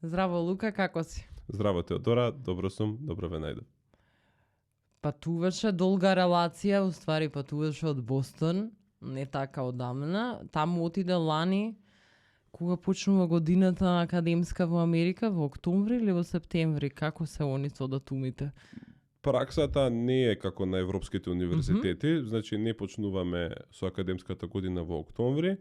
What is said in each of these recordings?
Здраво, Лука, како си? Здраво, Теодора, добро сум, добро ве најдов. Патуваше долга релација, уствари патуваше од Бостон, не така одамна. Таму отиде лани, кога почнува годината академска во Америка, во октомври или во септември? Како се они со датумите? Праксата не е како на европските универзитети, значи не почнуваме со академската година во октомври.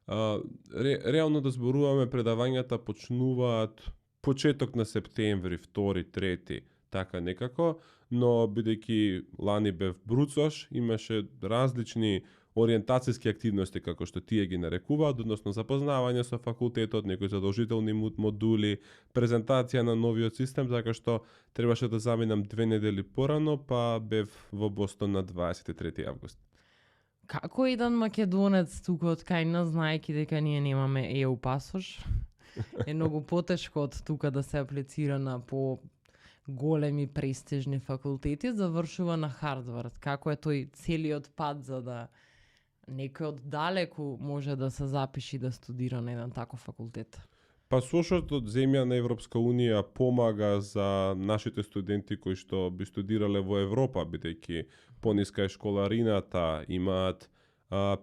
Реално да зборуваме, предавањата почнуваат почеток на септември, 2, 3, така некако, но бидејќи лани бев бруцош, имаше различни ориентацијски активности, како што тие ги нарекуваат, односно запознавање со факултетот, некои задолжителни модули, презентација на новиот систем, така што требаше да заминам 2 недели порано, па бев во Бостон на 23 август. Како еден македонец тука од кај нас, знаејќи дека ние немаме EU пасош, е многу потешко од тука да се аплицира на по големи престижни факултети, завршува на Хардвард. Како е тој целиот пат за да некој од далеку може да се запиши да студира на еден таков факултет? Пасошот од земја на Европска Унија помага за нашите студенти кои што би студирале во Европа, бидејќи пониска е школарината, имаат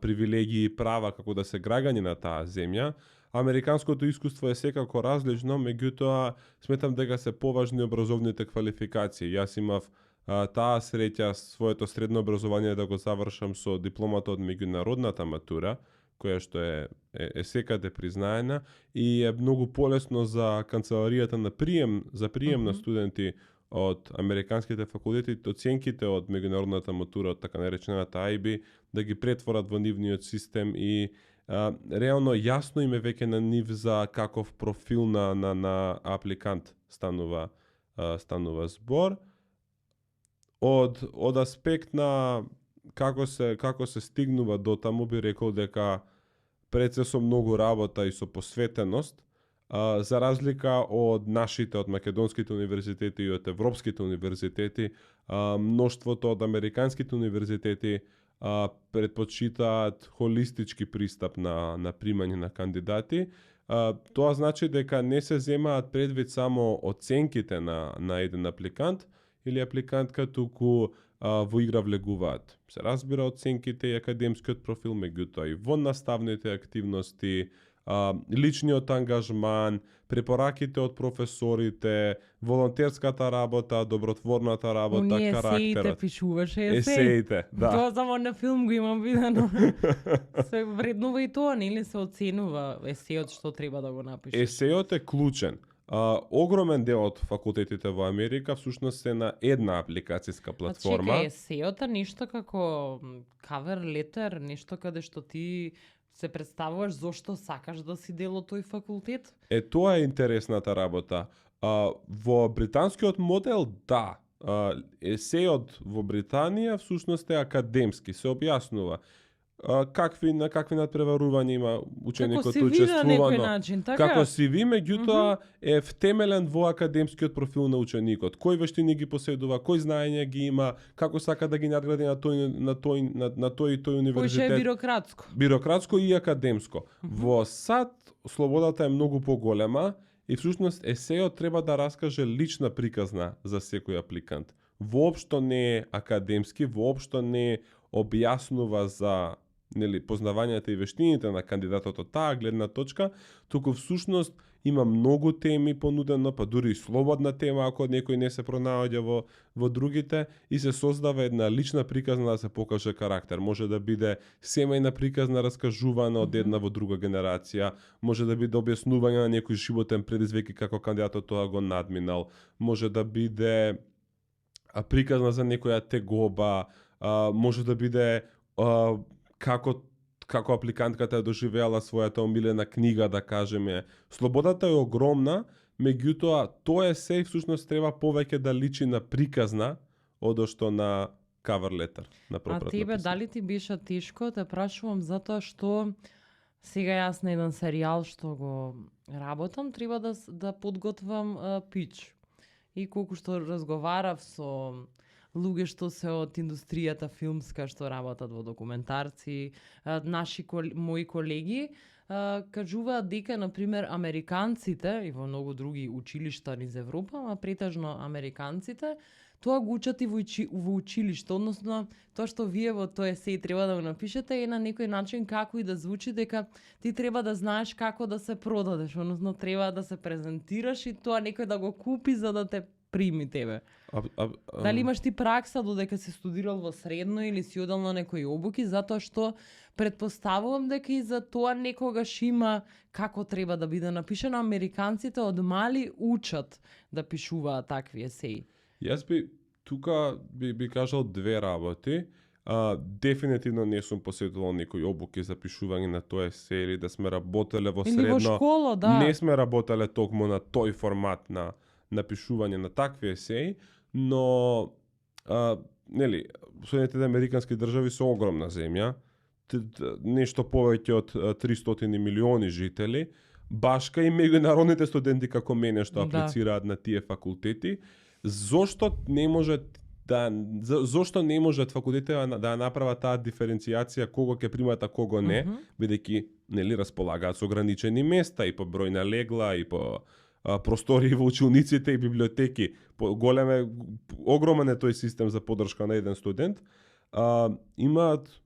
привилегии и права како да се граѓани на таа земја. Американското искуство е секако различно, меѓутоа сметам дека се поважни образовните квалификации. Јас имав таа среќа своето средно образование да го завршам со дипломата од меѓународната матура, која што е секаде признаена и е многу полесно за канцеларијата на прием на студенти од американските факултети, оценките од меѓународната матура, од така наречената IB, да ги претворат во нивниот систем и реално јасно им е веќе на нив за каков профил на апликант станува збор. Од аспект на како се стигнува до таму, би рекол дека пред се со многу работа и со посветеност, за разлика од нашите, од македонските универзитети и од европските универзитети, мноштвото од американските универзитети предпочитаат холистички пристап на примање на кандидати. Тоа значи дека не се земаат предвид само оценките на еден апликант или апликантка, туку во игра влегуваат. Се разбира оценките и академскиот профил, меѓутоа и во наставните активности, личниот ангажман, препораките од професорите, волонтерската работа, добротворната работа, карактерот. Есеите пишуваше есеите, да. Тоа само на филм го имам видено. Се вреднува и тоа, нели се оценува есеот што треба да го напишеш? Есеот е клучен. Огромен дел од факултетите во Америка всушност се на една апликацијска платформа. Чекај, есеот е нешто како кавер летер, нешто каде што ти се представуваш зошто сакаш да си дел од тој факултет? Тоа е интересната работа. Во британскиот модел, да. Есеот во Британија всушност е академски, се објаснува. Какви надпреварувања има ученикот учествувано, како CV, меѓутоа е втемелен во академскиот профил на ученикот. Кои вештини ги поседува, кои знаења ги има, како сака да ги надгради на тој и тој универзитет. Кој е бирократско. Бирократско и академско. Во САД слободата е многу поголема и всушност есеот треба да раскаже лична приказна за секој апликант. Воопшто не е академски, воопшто не објаснува за познавањата и вештините на кандидатот од таа гледна точка, туку всушност има многу теми понудено, па дури и слободна тема ако некој не се пронаоѓа во другите, и се создава една лична приказна да се покаже карактер. Може да биде семејна приказна раскажувана од една во друга генерација, може да биде објаснување на некој животен предизвик и како кандидатот тоа го надминал, може да биде приказна за некоја тегоба, може да биде како апликантката е доживеала својата омилена книга, да кажеме. Слободата е огромна, меѓутоа тоа се всушност треба повеќе да личи на приказна одошто на cover letter, на пропратно А тебе писмо. дали ти беше тешко? Те прашувам затоа што сега јас на еден серијал што го работам, треба да подготвам пич. И колку што разговарав со луѓе што се од индустријата филмска, што работат во документарци, мои колеги, кажуваат дека, например, американците и во многу други училишта низ Европа, ама претежно американците, тоа го учат и во училиште, односно тоа што вие во тој есеј треба да го напишете е на некој начин како и да звучи дека ти треба да знаеш како да се продадеш, односно треба да се презентираш и тоа некој да го купи за да те прими тебе. Дали имаш ти пракса додека си студирал во средно или си одел на некои обуки, затоа што претпоставувам дека и за тоа некогаш има како треба да биде напишано. Американците од мали учат да пишуваат такви есеи. Јас би кажал две работи. Дефинитивно не сум посетувал некои обуки за пишување на тоа есеј или да сме работеле во средно. Или во школа, да. Не сме работеле токму на тој формат на пишување на такви есеи, но нели, Соединетите американски држави се огромна земја, нешто повеќе од 300 милиони жители, башка и меѓународните студенти како мене што аплицираат на тие факултети. Зошто не можат факултетите да направат таа диференцијација кого ќе примат, а кого не, бидејќи нели располагаат со ограничени места и по број на легла и по простории во училниците и библиотеки. Огромен е тој систем за поддршка на еден студент. Имаат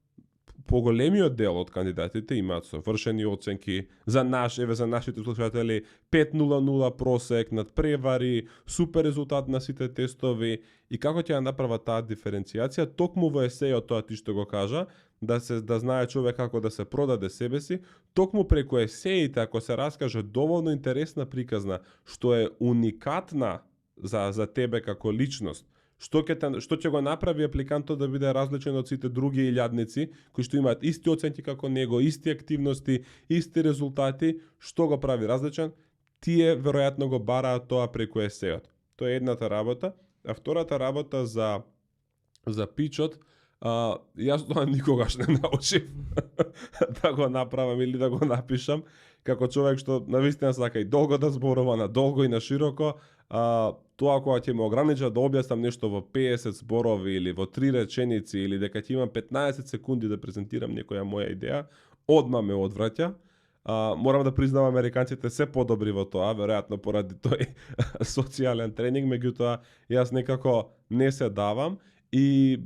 поголемиот дел од кандидатите имаат совршени оценки за нашите слушатели 5.00 просек над превари, супер резултат на сите тестови и како ќе ја направа таа диференцијација токму во есејот, тоа ти што го кажа, да знае човек како да се продаде себе си, токму преку есеите ако се раскаже доволно интересна приказна што е уникатна за тебе како личност. Што ќе го направи апликантот да биде различен од сите други илјадници кои што имаат исти оценки како него, исти активности, исти резултати, што го прави различен? Тие веројатно го бараат тоа преку есејот. Тоа е едната работа, а втората работа за пичот, јас тоа никогаш не научив да го направам или да го напишам, како човек што навистина сака и долго да зборува, на долго и на широко. Тоа кога ќе ме огранича да објаснам нешто во 50 зборови или во 3 реченици или дека ќе имам 15 секунди да презентирам некоја моја идеја, одма ме одвраќа. Морам да признам, американците се подобри во тоа, веројатно поради тој социјален тренинг, меѓутоа јас некако не се давам и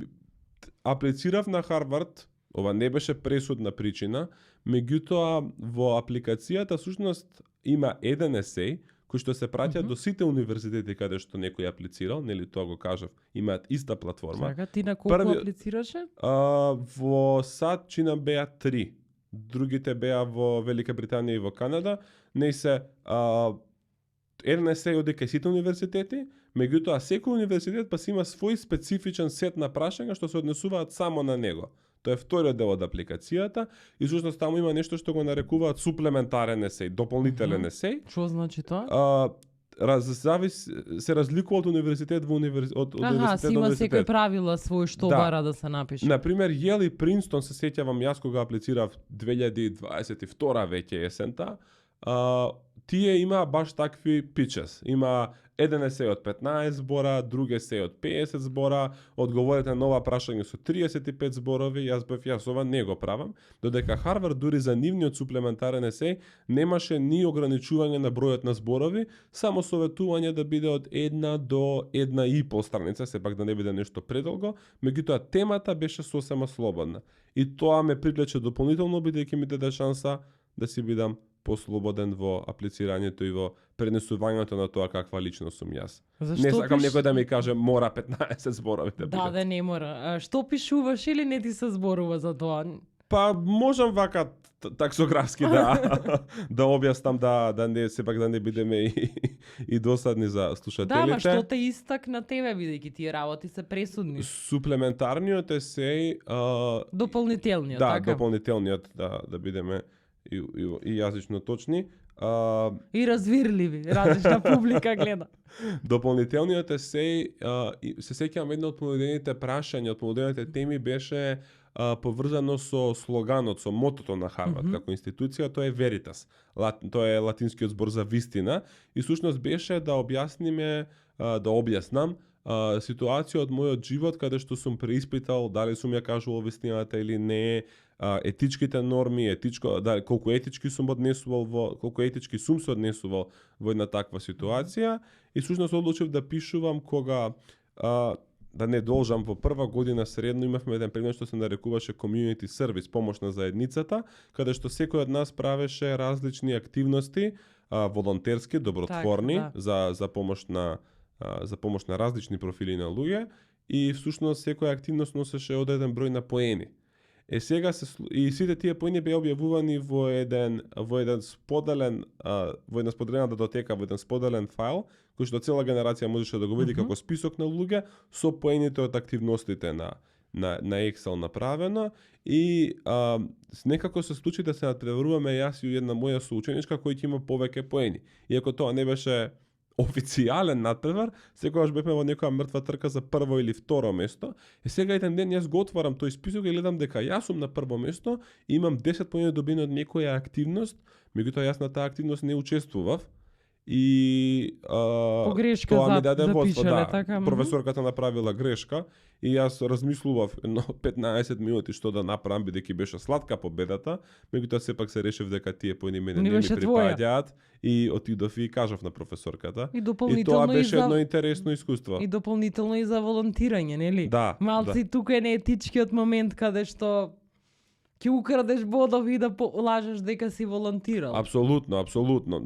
аплицирав на Харвард. Ова не беше пресудна причина, меѓутоа во апликацијата всушност има еден есеј кој што се праќа до сите универзитети каде што некој аплицирал, нели тоа го кажав, имаат иста платформа. Така, ти на колку аплицираше? Во САД чина беа 3. Другите беа во Велика Британија и во Канада. Не се еден есеј од сите универзитети, меѓутоа секој универзитет па си има свој специфичен сет на прашања што се однесуваат само на него. Тоа е вториот дел од апликацијата и всушност таму има нешто што го нарекуваат суплементарен есеј, дополнителен есеј. Што значи тоа? Се разликува од универзитет во универзитет од универзитет. Си има секој правила свој што бара да се напише. Например, Јел и Принстон, се сеќавам јас кога аплицирав 2022 веќе есента, тие има баш такви pitches. Има еден есеј од 15 збора, друг есеј од 50 збора, одговорите на ова прашање со 35 зборови, јас ова не го правам, додека Харвард дури за нивниот суплементарен есеј немаше ни ограничување на бројот на зборови, само советување да биде од 1 до 1,5 страница, сепак да не биде нешто предолго, меѓутоа темата беше сосема слободна. И тоа ме привлече дополнително, бидејќи ми даде шанса да си бидам послободен во аплицирањето и во пренесувањето на тоа каква личност сум јас. Не сакам некој да ми каже мора 15 зборови да бидат. Да, не мора. Што пишуваш или не ти се зборува за тоа? Па можам вака таксографски да објаснам да не сепак да не бидеме и досадни за слушателите. Да, ма што те истакна тебе бидејќи тие работи се пресудни. Суплементарниот есеј, дополнителниот, така. така. Дополнителниот да бидеме и јазично точни. И развирливи, различна публика гледа. Дополнителниот есеј, се сеќавам едно од понудените прашања, од понудените теми беше поврзано со слоганот, со мотото на Харвард како институција, тоа е Veritas. Тоа е латинскиот збор за вистина и всушност беше да објаснам ситуација од мојот живот каде што сум преиспитал дали сум ја кажувал вистината или не, етичките норми, колку етички сум се однесувал во една таква ситуација и всушност одлучив да пишувам кога да не должам во прва година средно имавме еден предмет што се нарекуваше community service, помош на заедницата, каде што секој од нас правеше различни активности, волонтерски, добротворни, за помош на различни профили на луѓе и всушност секоја активност носеше одреден број на поени. Сега и сите тие поени беа објавувани во една споделена датотека, во еден споделен файл, кој што цела генерација можеше да го види како список на луѓе со поените од активностите на Excel направено и некако се случи да се надпреваруваме јас и една моја соученичка кој ќе има повеќе поени. Иако тоа не беше официјален надпревар, секогаш бевме во некоја мртва трка за прво или второ место. И сега еден ден јас го отварам тој список и гледам дека јас сум на прво место и имам 10 поени добени од некоја активност, меѓутоа јас на таа активност не учествував. И погрешка тоа ми даде водство, така. Професорката направила грешка и јас размислував 15 минути што да направам бидејќи беше сладка победата, меѓутоа сепак се решив дека тие поени мене не ми припаѓаат и отидов и кажав на професорката. И тоа беше едно интересно искуство. И дополнително и за волонтирање, нели? Да. Малци тука е неетичкиот момент каде што ќе украдеш бодови и да лажеш дека си волонтирал. Апсолутно.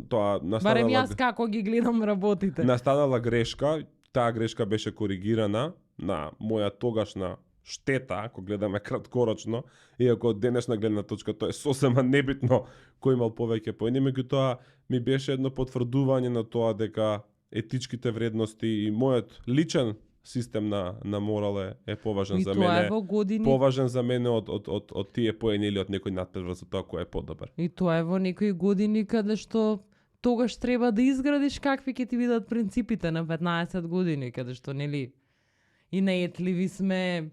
Тоа настанала. Барем јас како ги гледам работите. Настанала грешка, таа грешка беше коригирана на моја тогашна штета, ако гледаме краткорочно, иако од денешна гледна точка тоа е сосема небитно кој имал повеќе поени, меѓутоа ми беше едно потврдување на тоа дека етичките вредности и мојот личен систем на морал е поважен за мене. Поважен за мене од тие поени или од некој надпревар за тоа кој е подобар. И тоа е во некои години каде што тогаш треба да изградиш какви ќе ти бидат принципите на 15 години, каде што нели и неетливи сме,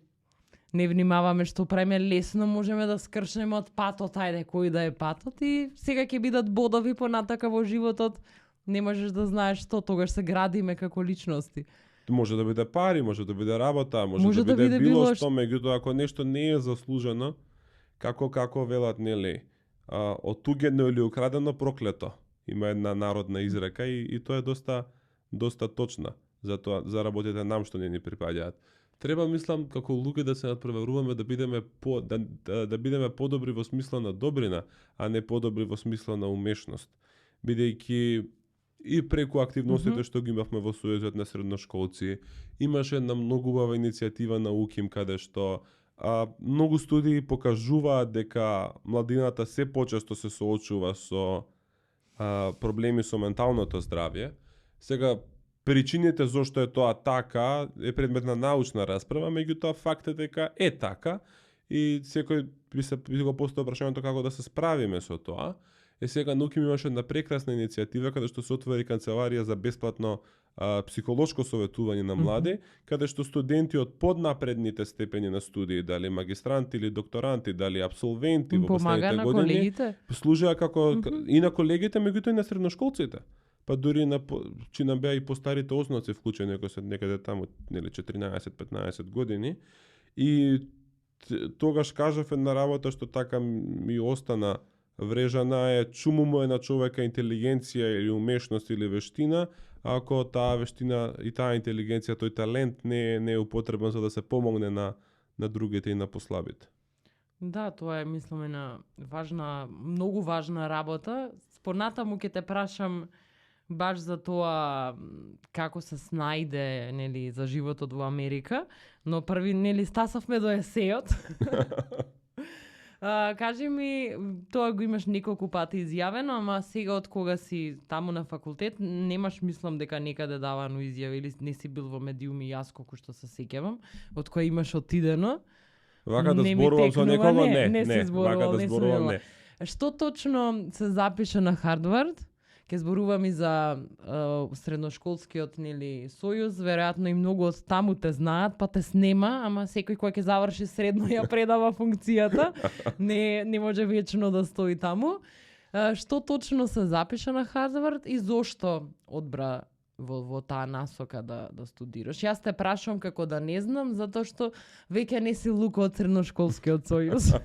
не внимаваме што правиме, лесно можеме да скршнеме од патот, ајде кој да е патот и сега ќе бидат бодови понатака во животот, не можеш да знаеш што тогаш се градиме како личности. Може да биде пари, може да биде работа, може да биде било што, меѓутоа ако нешто не е заслужено, како велат, нели, отугено или украдено проклето. Има една народна изрека и тоа е доста точна за работите нам што не ни припаѓаат. Треба, мислам, како луѓе да се надпреваруваме да бидеме подобри во смисла на добрина, а не подобри во смисла на умешност. Бидејќи и преку активностите што ги имавме во Сојузот на средношколци, имаше една многу убава иницијатива на УКИМ каде што многу студии покажуваат дека младината се почесто се соочува со проблеми со менталното здравје. Сега причините зошто е тоа така е предмет на научна расправа, меѓутоа факт е дека е така и секој би го поставил прашањето како да се справиме со тоа. Сега на УКИМ имаше една прекрасна иницијатива каде што се отвори канцеларија за бесплатно психолошко советување на млади, каде што студенти од поднапредните степени на студии, дали магистранти или докторанти, дали абсолвенти во последните години, служеа како и на колегите, меѓутоа и на средношколците. Па дури чина беа и постарите основци вклучени, кои се некаде таму, нели 14-15 години. И тогаш кажав една работа што така ми остана врежана е чуму му е на човека интелигенција или умешност или вештина, ако таа вештина и таа интелигенција, тој талент не е употребен за да се помогне на другите и на послабите. Да, тоа е, мислам, една многу важна работа. Понатаму ќе те прашам баш за тоа како се снајде, нели, за животот во Америка, но први, нели, стасавме до есеот. Кажи ми, тоа го имаш неколку пати изјавено, ама сега од кога си таму на факултет, немаш, мислам, дека некаде давано изјави или не си бил во медиуми, јас колку што се сеќавам, од која имаш отидено. Вака да зборувам со некого, не си зборувал, вака да зборувам, не. Што точно се запише на Хардвард? Ке зборувам и за средношколскиот, нели, сојуз, веројатно и многу од таму те знаат, па те снема, ама секој кој ќе заврши средно ја предава функцијата, не може вечно да стои таму. Што точно се запише на Хардвард и зошто одбра во таа насока да студираш. Јас те прашувам како да не знам, затоа што веќе не си Лука од Средношколскиот сојуз.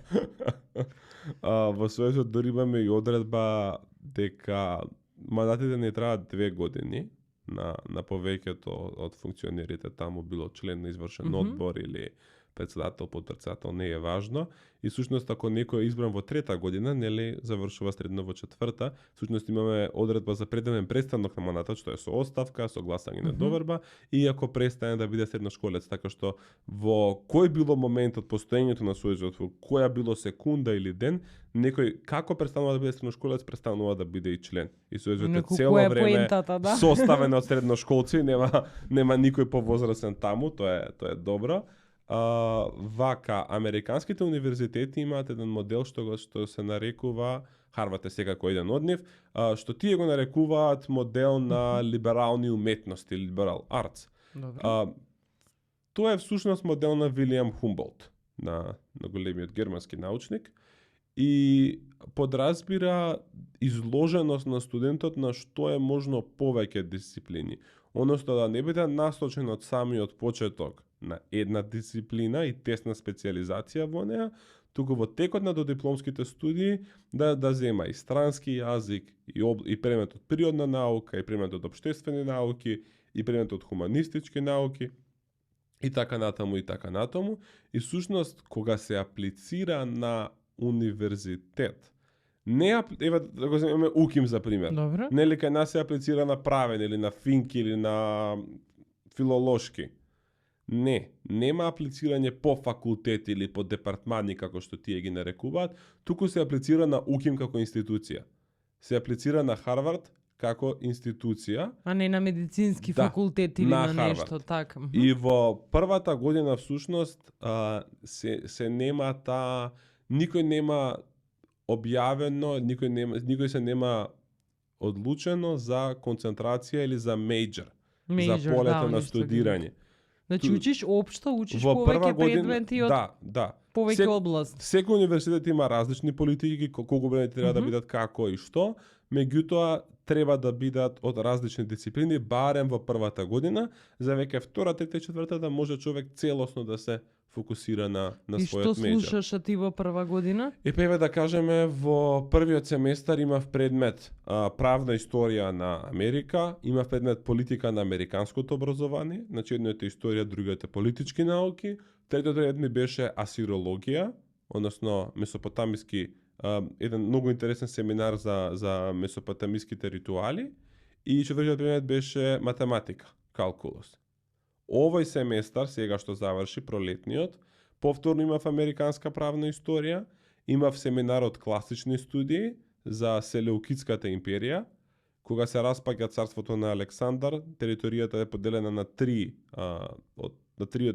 Во Сојузот дури имаме и одредба дека мандатите не траат 2 години на повеќето од функционерите таму, било член на извршен одбор или председател, потпредседател, не е важно. И всушност ако некој е избран во 3-та година, нели завршува средно во 4-та, всушност имаме одредба за предавен престанок на мандатот, што е со оставка, со гласање на доверба, и ако престане да биде средношколец, така што во кој било момент од постоењето на Сојузот, во која било секунда или ден, некој како престанува да биде средношколец, престанува да биде и член. И Сојузот е цело време составен од средношколци, нема никој повозрасен таму, тоа е добро. Вака, американските универзитети имаат еден модел што се нарекува, Харвард е секако еден од нив, што тие го нарекуваат модел на либерални уметности, liberal arts. Тоа е всушност модел на Вилијам Хумболт, на големиот германски научник, и подразбира изложеност на студентот на што е можно повеќе дисциплини. Односно да не биде насочен од самиот почеток на една дисциплина и тесна специализација во неа, туку во текот на додипломските студии да зема и странски јазик, и предмет од природна наука, и предмет од општествени науки, и предмет од хуманистички науки, и така натаму, и така натаму. И всушност, кога се аплицира на универзитет, еве да го земеме УКИМ за пример. Добре. Нели кај нас се аплицира на правен или на финки или на филолошки. Нема аплицирање по факултет или по департмани како што тие ги нарекуваат, туку се аплицира на УКИМ како институција. Се аплицира на Харвард како институција, а не на медицински факултет или на нешто така. И во првата година всушност се нема никој нема објавено, никој се нема одлучено за концентрација или за мејџор, за полето на студирање. Значи учиш општо, учиш повеќе предмети од повеќе области. Секој универзитет има различни политики, колку предмети треба да бидат како и што, меѓутоа треба да бидат од различни дисциплини, барем во првата година, за веќе втора, трета и четврта да може човек целосно да се фокусира на својот меѓор. И што слушаш ти во прва година? Еве да кажеме, во првиот семестар имав предмет правна историја на Америка, имав предмет политика на американското образование, значи едното е историја, другиот е политички науки, третиот предмет ми беше асирологија, односно месопотамиски, еден многу интересен семинар за месопотамиските ритуали, и четвртиот предмет беше математика, калкулус. Овој семестар, сега што заврши пролетниот, повторно имав американска правна историја, имав семинар од класични студии за Селеукидската империја, кога се распаѓа царството на Александар, територијата е поделена на три од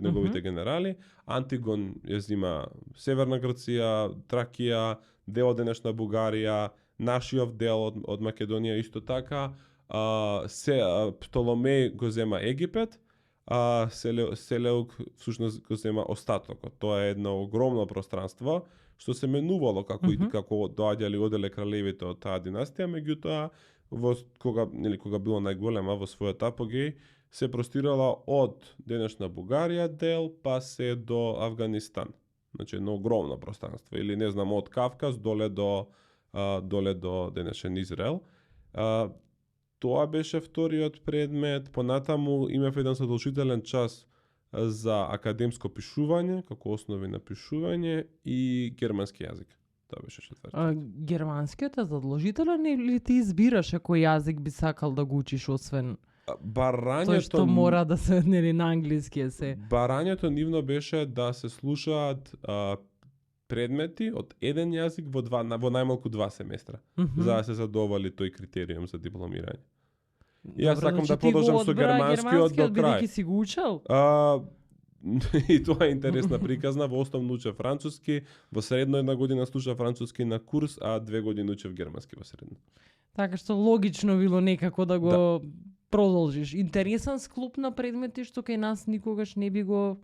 неговите генерали. Антигон ја зима Северна Грција, Тракија, дел од денешна Бугарија, нашиот дел од Македонија исто така, Птоломеј го зема Египет, Селеук всушност го зема остатокот. Тоа е едно огромно пространство што се менувало како доаѓали оделе кралевите од таа династија, меѓутоа кога било најголема во својот апогеј, се простирала од денешна Бугарија дел па се до Авганистан. Значи едно огромно пространство, или не знам, од Кавказ доле до денешен Израел. Тоа беше вториот предмет. Понатаму имав еден задолжителен час за академско пишување, како основи на пишување, и германски јазик. Тоа беше четвртиот. Германскиот е задолжителен или ти избираш кој јазик би сакал да го учиш освен тој што мора да се на англиски се? Барањето нивно беше да се слушаат предмети од еден јазик во најмалку 2 семестра, за да се задоволи тој критериум за дипломирање. И јас сакам да продолжам со германскиот до крај. Бидејќи си го учел? И тоа е интересна приказна. Во основно учев француски, во средно една година слушав француски на курс, а 2 години учев германски во средно. Така што логично било некако да го продолжиш. Интересен склоп на предмети што кај нас никогаш не би го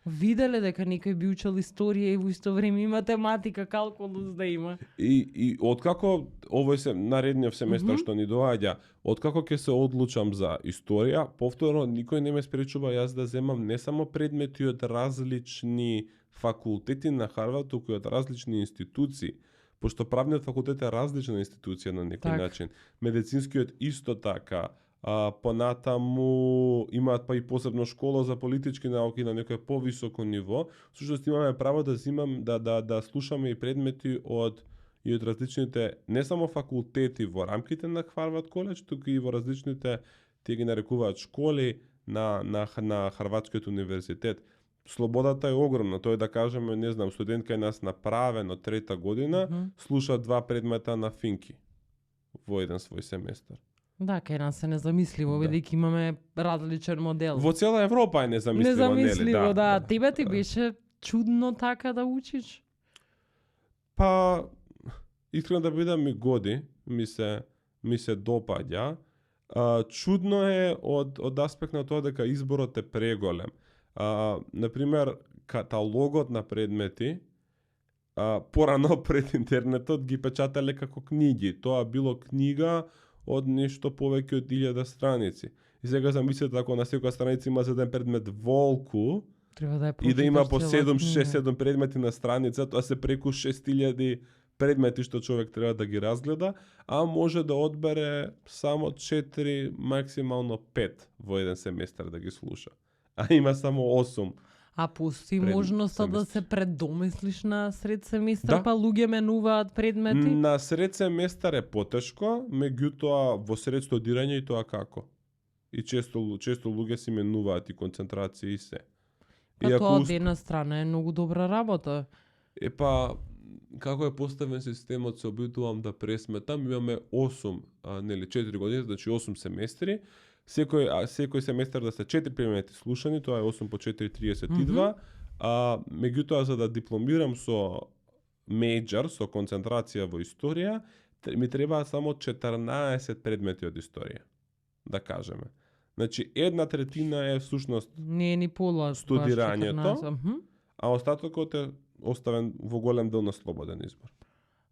Виделе дека некој би учел историја и во исто време и математика, калкулус да има. И откако овој се наредниот семестар што ни доаѓа, откако ќе се одлучам за историја, повторно никој не ме спречува јас да земам не само предмети од различни факултети на Харвард, туку и од различни институции, пошто правниот факултет е различна институција на некој начин. Медицинскиот исто така. Понатаму имаат па и посебно школа за политички науки на некој повисоко ниво. Всушност имаме право да земам да слушаме и предмети од различните не само факултети во рамките на Харвард коледж, туку и во различните, тие ги нарекуваат школи на Харвардскиот универзитет. Слободата е огромна. Тоа е да кажеме, не знам, студент кај нас направено трета година, слуша 2 предмета на финки во еден свој семестар. Да, кај нас е незамисливо, бидејќи имаме различен модел. Во цела Европа е незамисливо, нели? Да. Тебе ти беше чудно така да учиш? Па, искрено да бидам, ми годи, ми се допаѓа. Чудно е од аспект на тоа дека изборот е преголем. Например, каталогот на предмети, порано пред интернетот ги печатале како книги. Тоа било книга од нешто повеќе од 1000 страници. И сега замислете ако на секоја страница има за еден предмет волку, треба да и да има по 6-7 предмети на страница, тоа се преку 6000 предмети што човек треба да ги разгледа, а може да одбере само 4, максимално 5 во еден семестар да ги слуша. А има само 8. А постои можноста да се предомислиш на сред семестар, па луѓе менуваат предмети? На сред семестар е потешко, меѓутоа во сред студирање и тоа како. И често луѓе си менуваат и концентрација и се. Па тоа од една страна е многу добра работа. Епа, како е поставен системот, се обидувам да пресметам, имаме 4 години, значи 8 семестри. Секој семестар да се 4 предмети слушани, тоа е 8 по 4, 32. Меѓутоа, за да дипломирам со мејџор, со концентрација во историја, ми требаат само 14 предмети од историја, да кажеме. Значи, 1/3 е всушност не е ни пола студирањето, а остатокот е оставен во голем дел на слободен избор.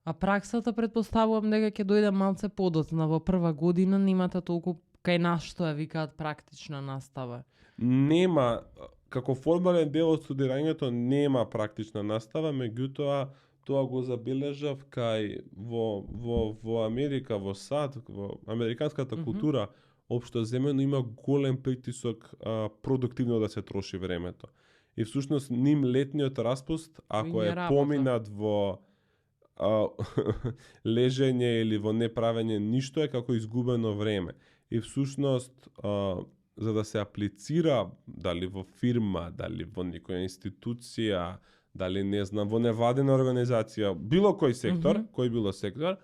А праксата предпоставувам дека ќе дојде малце подоцна. Во прва година немате толку кај нас што ја викаат практична настава. Нема, како формален дел од студирањето нема практична настава, меѓутоа тоа го забележав кај во Америка, во САД, во американската култура, општо земено има голем притисок продуктивно да се троши времето. И всушност ним летниот распуст, ако е поминат во лежење или во неправење ништо, е како изгубено време. И всушност, за да се аплицира, дали во фирма, дали во некоја институција, дали не знам, во невладена организација, било кој сектор, кој било сектор,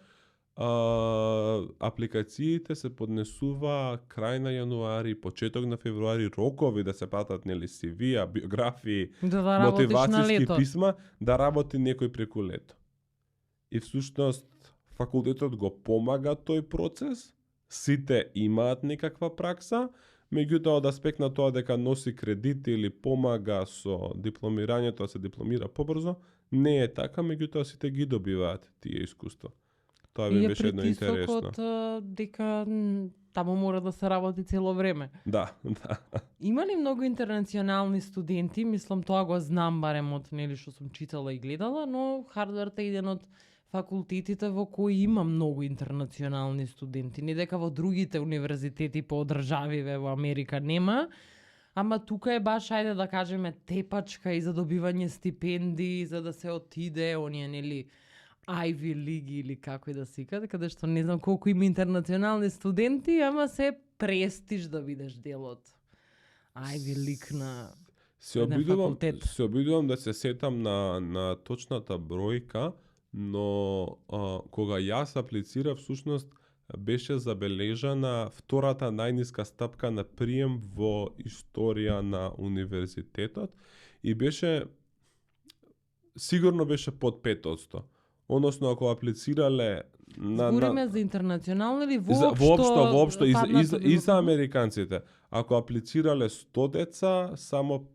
апликациите се поднесува крај на јануари, почеток на февруари, рокови да се пратат нели CV-а, биографии, мотивацијски писма, да работи некој преку лето. И всушност факултетот го помага тој процес, сите имаат некаква пракса, меѓутоа од аспект на тоа дека носи кредит или помага со дипломирањето, да се дипломира побрзо, не е така, меѓутоа сите ги добиваат тие искуства. Тоа би беше едно интересно. И е притисокот дека таму мора да се работи цело време. Да. Има ли многу интернационални студенти? Мислам, тоа го знам барем од нели што сум читала и гледала, но Харвард е еден од факултетите во кои има многу интернационални студенти. Не дека во другите универзитети по државиве во Америка нема, ама тука е баш, ајде да кажеме, тепачка и за добивање стипендии, за да се отиде, оние, нели, Ivy League или како и да се каде, каде што не знам колку има интернационални студенти, ама се престиж да бидеш дел од Ivy League на факултет. Се обидувам да се сетам на точната бројка, но кога јас аплицирав, всушност беше забележана втората најниска стапка на прием во историја на универзитетот и беше сигурно беше под 5%. Односно, ако аплицирале збориме за интернационално или воопшто и за американците. Ако аплицирале 100 деца, само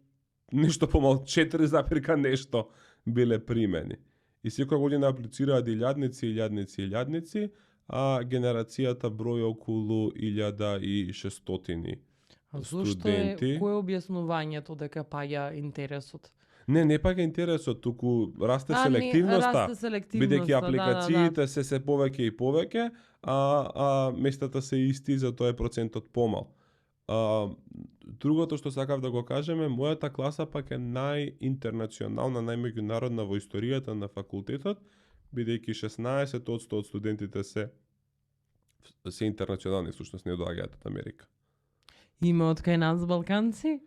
нешто помал 4 запирка нешто биле примени. И секоја година аплицираат илјадници, а генерацијата број околу 1600 А зошто студенти. кој е објаснувањето дека паѓа интересот? Не паѓа интересот, туку расте А, селективноста. расте селективноста, Бидејќи апликациите се повеќе и повеќе, а местата се исти, затоа е процентот помал. Другото што сакав да го кажеме, мојата класа пак е најинтернационална, најмеѓународна во историјата на факултетот, бидејќи 16% од студентите се интернационални, всушност не доаѓаат од Америка. Има од кај нас балканци?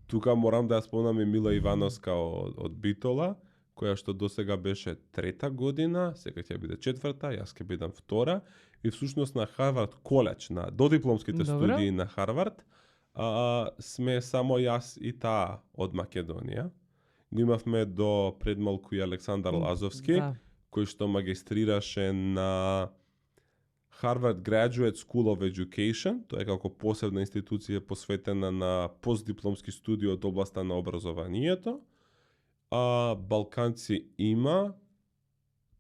Тука морам да ја спомнам Мила Ивановска од Битола, која што досега беше 3-та година, сега ќе биде 4-та, јас ќе бидам 2-та, и всушност на Харвард коледж, на додипломските студии на Харвард, сме само јас и таа од Македонија. Го имавме до предмалку и Александар Лазовски, кој што магистрираше на Harvard Graduate School of Education, тоа е како посебна институција посветена на постдипломски студии од областа на образованието. Балканци има,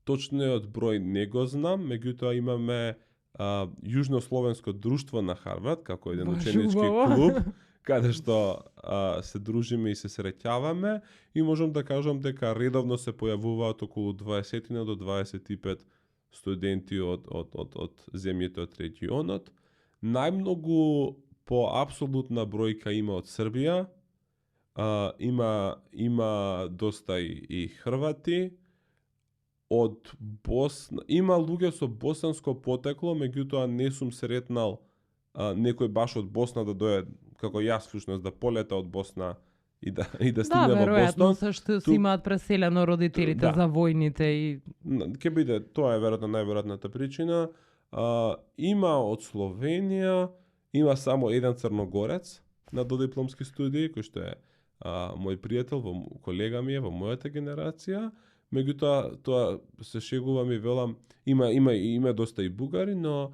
точниот број не го знам, меѓутоа имаме Јужнословенско друштво на Харвард, како еден ученички клуб, каде што се дружиме и се среќаваме, и можам да кажам дека редовно се појавуваат околу 20 до 25 студенти од земјите од регионот. Најмногу по апсолутна бројка има од Србија, има доста и хрвати, од Босна, има луѓе со босанско потекло, меѓутоа не сум сретнал некој баш од Босна да дојде, како јас всушност, да полета од Босна и да стигне во Бостон. Да, веројатно сашто си имаат преселено родителите за војните и ќе биде, тоа е веројатно најверојатната причина. Има од Словенија, има само еден црногорец на додипломски студии, кој што е мој пријател, колега ми е во мојата генерација. Меѓутоа, тоа се шегувам и велам, има доста и бугари, но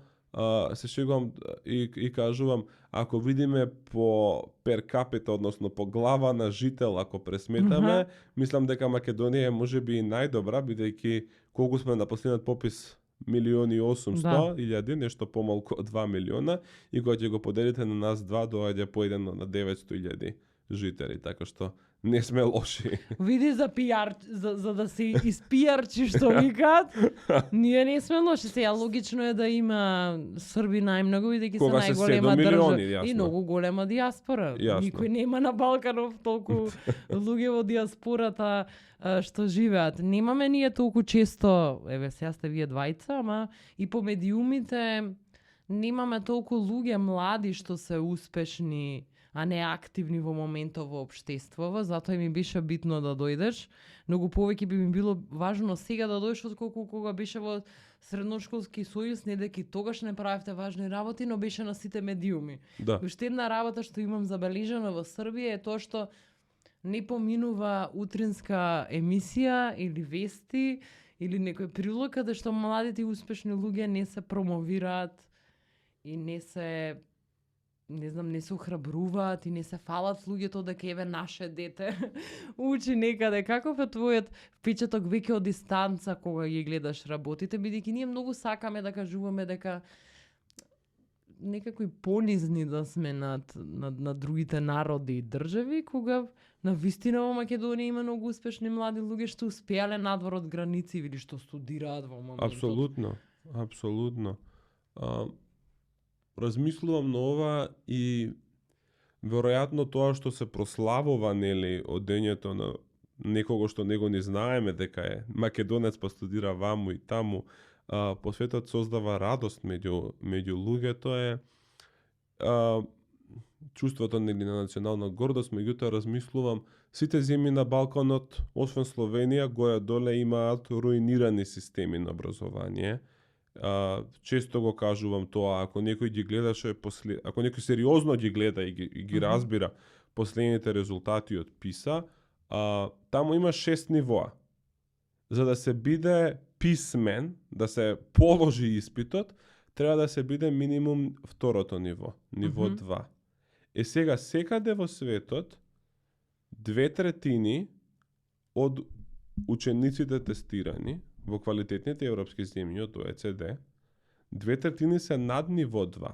се шегувам и кажувам, ако видиме по пер капита, односно по глава на жител, ако пресметаме, мислам дека Македонија е можеби и најдобра, бидејќи колку сме на последниот попис 1.800.000, нешто помалку од 2 милиона, и кога ќе го поделите на нас два, доаѓа поедено на 900.000 жители, така што не сме лоши. Види за пиар, за да се испиарчи што викаат, ние не сме лоши. Сега логично е да има Срби најмногу, бидејќи се најголема држава и многу голема диаспора. Никој нема на Балканов толку луѓе во диаспората што живеат. Немаме ние толку често, еве сега сте вие двајца, ама и по медиумите немаме толку луѓе млади што се успешни, а не активни во моментот во општеството, затоа ми беше битно да дојдеш. Многу повеќе би ми било важно сега да дојдеш отколку кога беше во средношколски сојуз, не дека тогаш не правевте важни работи, но беше на сите медиуми. Да. Уште една работа што имам забележано во Србија е тоа што не поминува утринска емисија или вести или некој прилог каде што младите и успешни луѓе не се промовираат и не се охрабруваат и не се фалат луѓето дека еве наше дете учи некаде. Каков е твојот впечаток веќе од дистанца кога ги гледаш работите, бидејќи ние многу сакаме да кажуваме дека некако понизни да сме над другите народи и држави, кога на вистина во Македонија има многу успешни млади луѓе што успеале надвор од граници или што студираат во моментот. Апсолутно. Размислувам на ова и веројатно тоа што се прославува, нели, од дењето на некого што него не знаеме дека е македонец па студира ваму и таму, по светот создава радост меѓу луѓето, е чувството, нели, на национална гордост. Меѓутоа размислувам, сите земји на Балканот, освен Словенија, горе доле имаат руинирани системи на образование. Често го кажувам тоа, ако некој ги гледаше ако некој сериозно ги гледа и ги разбира последните резултати од ПИСА, таму има 6 нивоа. За да се биде писмен, да се положи испитот, треба да се биде минимум второто ниво 2. Сега секаде во светот 2/3 од учениците тестирани во квалитетните европски земји од ОЕЦД, 2/3 се над ниво 2.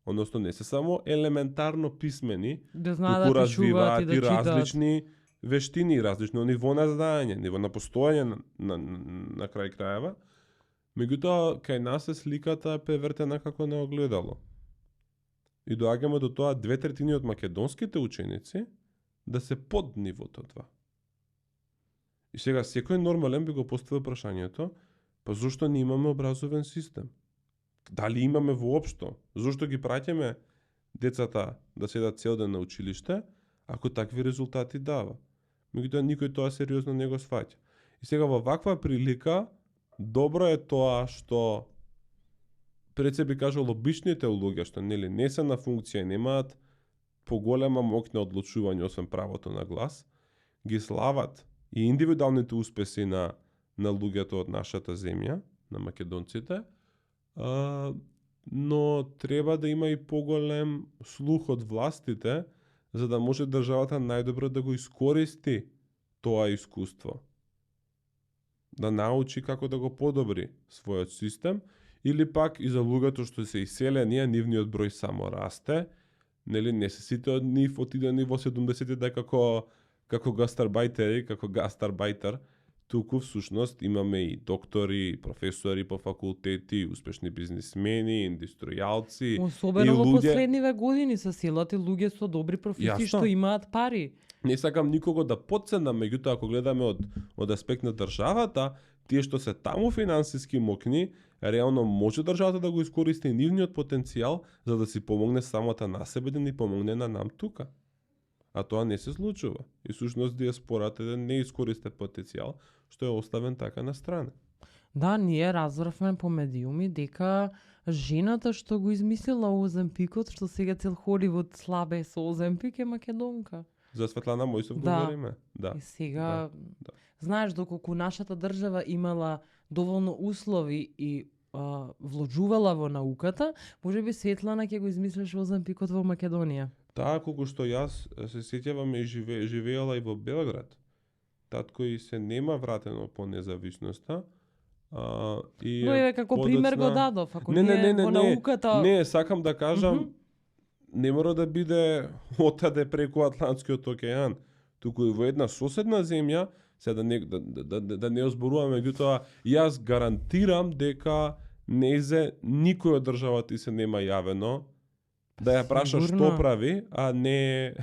Односно не се само елементарно писмени, Да знаат туку да пишуваат развиваат и да и читаат. различни вештини, различно ниво на знаење, ниво на постоење на крај крајева. Меѓутоа, кај нас е сликата превртена како на огледало. И доаѓаме до тоа 2/3 од македонските ученици да се под нивото 2. И сега секој нормален би го поставил прашањето, па зошто не имаме образовен систем? Дали имаме воопшто? Зошто ги праќаме децата да седат цел ден на училиште, ако такви резултати дава? Меѓутоа никој тоа сериозно не го сваќа. И сега во ваква прилика добро е тоа што пред се би кажал обичните луѓе што нели не се на функција, немаат поголема моќ на одлучување освен правото на глас, ги слават и индивидуалните успеси на луѓето од нашата земја, на македонците, но треба да има и поголем слух од властите за да може државата најдобро да го искористи тоа искуство. Да научи како да го подобри својот систем, или пак и за луѓето што се иселени, а нивниот број само расте, нели не се сите од нив отидени во 70-ти да како гастарбајтери, како гастарбајтер, туку всушност имаме и доктори, професори по факултети, успешни бизнисмени, индустријалци, Особено и во луѓе... последниве години се силат и луѓе со добри професии Јасно. што имаат пари. Не сакам никого да потценам, меѓутоа ако гледаме од аспект на државата, тие што се таму финансиски мокни, реално може државата да го искористи нивниот потенцијал за да си помогне самата на себе, да ни помогне на нам тука. А тоа не се случува. И всушност диаспората е не искористен потенцијал, што е оставен така на страна. Да, ние разбравме по медиуми дека жената што го измислила Оземпикот, што сега цел Холивуд слабе со Оземпик, е македонка. За Светлана Мојсов Да. говориме. Да. И сега, да. знаеш, доколку нашата држава имала доволно услови и вложувала во науката, може би Светлана ќе го измислеше Оземпикот во Македонија. Таа колку што јас се сеќавам и живеела и во Белград. Татко и се нема вратено по независноста. И Но еве како пример го дадов, ако не, во науката... Не, сакам да кажам, не мора да биде отаде преку Атлантскиот океан, туку и во една соседна земја, се да не озборуваме, меѓутоа јас гарантирам дека незе никој од државата и се нема јавено да ја праша Сигурно. што прави, а не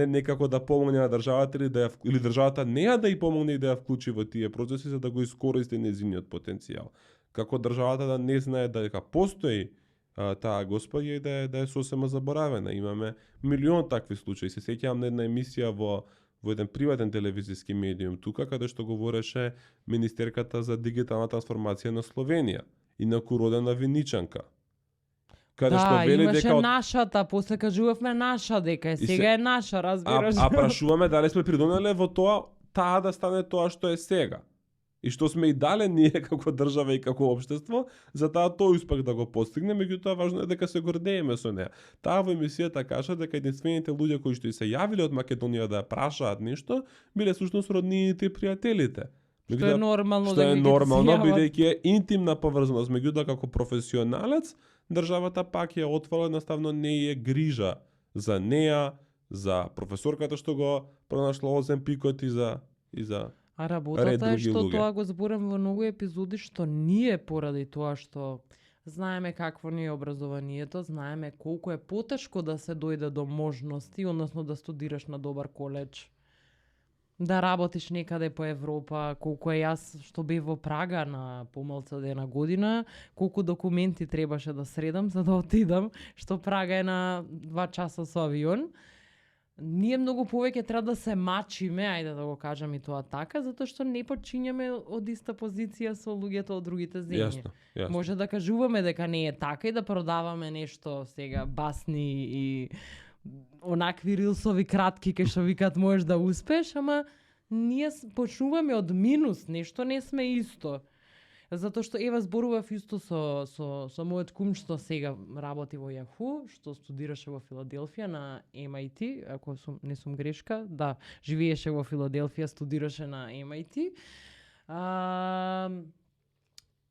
некако да помогне на државата или државата не ја да ја помогне и да ја вклучи во тие процеси за да го искористи незиниот потенцијал. Како државата да не знае дека постои таа господја и да е сосема заборавена. Имаме милион такви случаи. Се сеќавам на една емисија во еден приватен телевизиски медиум тука, каде што говореше министерката за дигитална трансформација на Словенија, инаку родена Виничанка. Каде што Да, вели имаше дека нашата, после кажувавме наша дека сега е наша, разбираш? А прашуваме дали сме придонеле во тоа таа да стане тоа што е сега. И што сме и дале ние како држава и како општество, за таа тој успех да го постигне, меѓутоа важно е дека се гордееме со неа. Таа во емисијата кажа дека единствените луѓе кои што и се јавиле од Македонија да ја прашаат нешто, биле всушност роднините и пријателите. Што е нормално, што е дека ќе нормално се јават. бидејќи е интимна поврзаност, меѓутоа како професионалец, државата пак ја отвала, едноставно не е грижа за неа, за професорката што го пронашла Оземпикот и за А ред работата е други што луѓе. тоа го зборам во многу епизоди, што ние поради тоа што знаеме какво ни е образованието, знаеме колку е потешко да се дојде до можности, односно да студираш на добар коледж, да работиш некаде по Европа, колку е јас што бев во Прага на помалку од една година, колку документи требаше да средам за да отидам, што Прага е на 2 часа со авион. Ние многу повеќе треба да се мачиме, ајде да го кажам и тоа така, затоа што не почињаме од иста позиција со луѓето од другите земји. Јасно. Може да кажуваме дека не е така и да продаваме нешто сега басни и онакви рилсови кратки кај што викат можеш да успеш, ама ние почнуваме од минус, нешто не сме исто. Затоа што ева зборував исто со мојот кум што сега работи во Yahoo, што студираше во Филаделфија на MIT, ако не сум грешка, да, живееше во Филаделфија, студираше на MIT.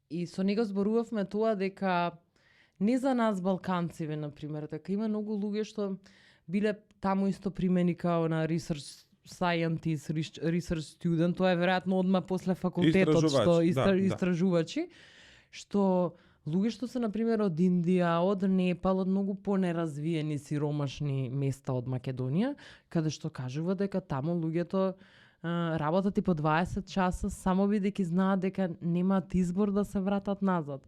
И со него зборувавме тоа дека не за нас балканциве, например, дека има многу луѓе што биле таму исто примени као на research scientist, research student, тоа е веројатно одма после факултетот што истражувачи, што луѓе што се например од Индија, од Непал, од многу понеразвиени сиромашни места од Македонија, каде што кажува дека таму луѓето работат и по 20 часа само бидејќи знаат дека немаат избор да се вратат назад.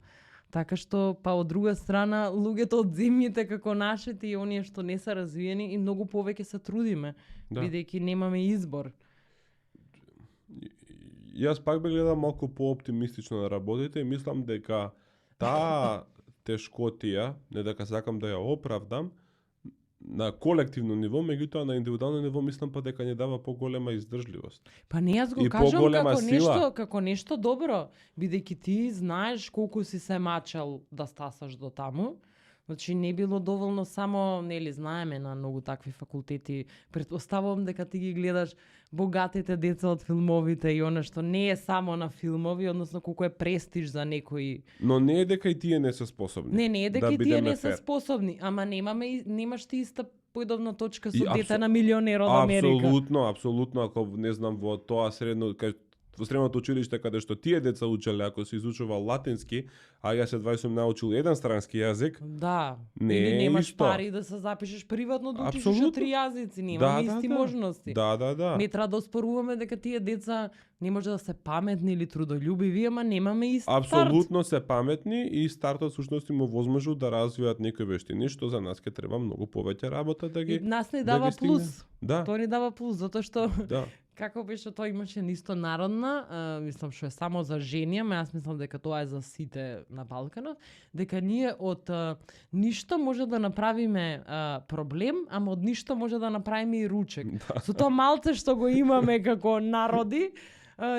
Така што, па од друга страна, луѓето од земјите како нашите и оние што не се развиени и многу повеќе се трудиме, бидејќи немаме избор. Јас пак би гледам малку пооптимистично на работите и мислам дека таа тешкотија, не дека сакам да ја оправдам, на колективно ниво, меѓутоа на индивидуално ниво мислам па дека ни дава поголема издржливост. Па не, јас го кажам како нешто добро, бидејќи ти знаеш колку си се мачал да стасаш до таму. Значи не било доволно само, нели, знаеме на многу такви факултети. Претпоставувам дека ти ги гледаш богатите деца од филмовите и она што не е само на филмови, односно колку е престиж за некои. Но не е дека и тие не се способни. Не е дека и тие не се способни, ама немаш ти иста појдовна точка со дете на милионер од Америка. Апсолутно, ако не знам во тоа во средното училиште каде што тие деца учеле, ако се изучувал латински, а јас едва сум научил еден странски јазик. Да. Не или немаш исто. пари да се запишеш приватно да учиш уште 3 јазици, немаме исти можности. Да. Не треба да оспоруваме дека тие деца не може да се паметни или трудолюбиви, ама немаме ист старт. Апсолутно се паметни и стартот всушност им овозможу да развијат некои вештини, што за нас ќе треба многу повеќе работа да ги. И нас не дава плюс. Да. Тоа ни дава плюс затоа што да. Како беше тоа имаше нисто народна, мислам што е само за жени, ама јас мислам дека тоа е за сите на Балканот, дека ние од ништо може да направиме проблем, ама од ништо може да направиме и ручек. Да. Со тоа малце што го имаме како народи,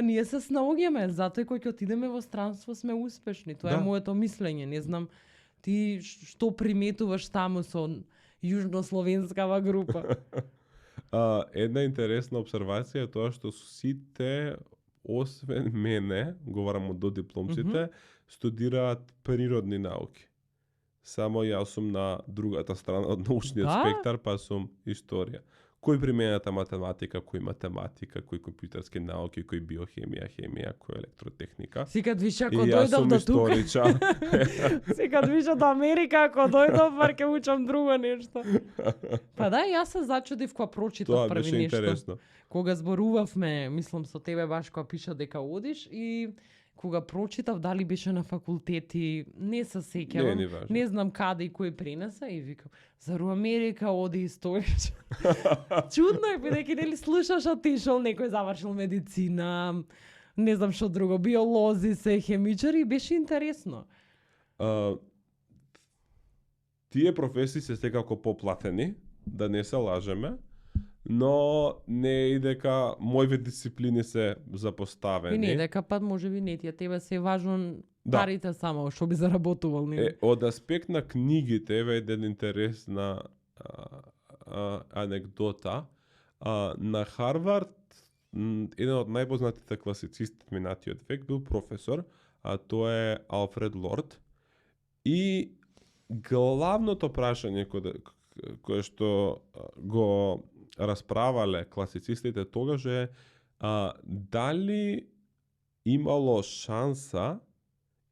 ние се снаоѓаме, затоа и кога ќе отидеме во странство сме успешни. Тоа е моето мислење, не знам ти што приметуваш таму со јужнословенскава група. Една интересна обсервација е тоа што сите, освен мене, говорам од додипломците, студираат природни науки. Само јас сум на другата страна од научниот спектар, па сум историја. Кој примената математика, кој математика, кој компјутерски науки, кој биохемија, хемија, кој електротехника. Секад више ако дојдов до тука. Секад више до Америка, ако дојдов, пар ќе учам друго нешто. Па да, јас се зачудив кога прочитав први нешто. Тоа беше интересно. Кога зборувавме, мислам со тебе баш кога пиша дека одиш и кога прочитав дали беше на факултети, не се сеќавам, не знам каде и кој пренесе и викам, зару Америка оди историја. Чудно е, бидејќи нели слушаш отишол некој завршил медицина, не знам што друго, биолози се, хемичари, беше интересно. Тие професии се секако поплатени, да не се лажеме, но не е и дека моите дисциплини се запоставени. И не дека пат можеби не тие тебе се важно парите само што би заработувал не. Од аспект на книгите еве еден интересна анекдота. На Харвард еден од најпознатите класицисти минатиот век бил професор, а тоа е Алфред Лорд. И главното прашање кое што го расправале класицистите тогаш е дали имало шанса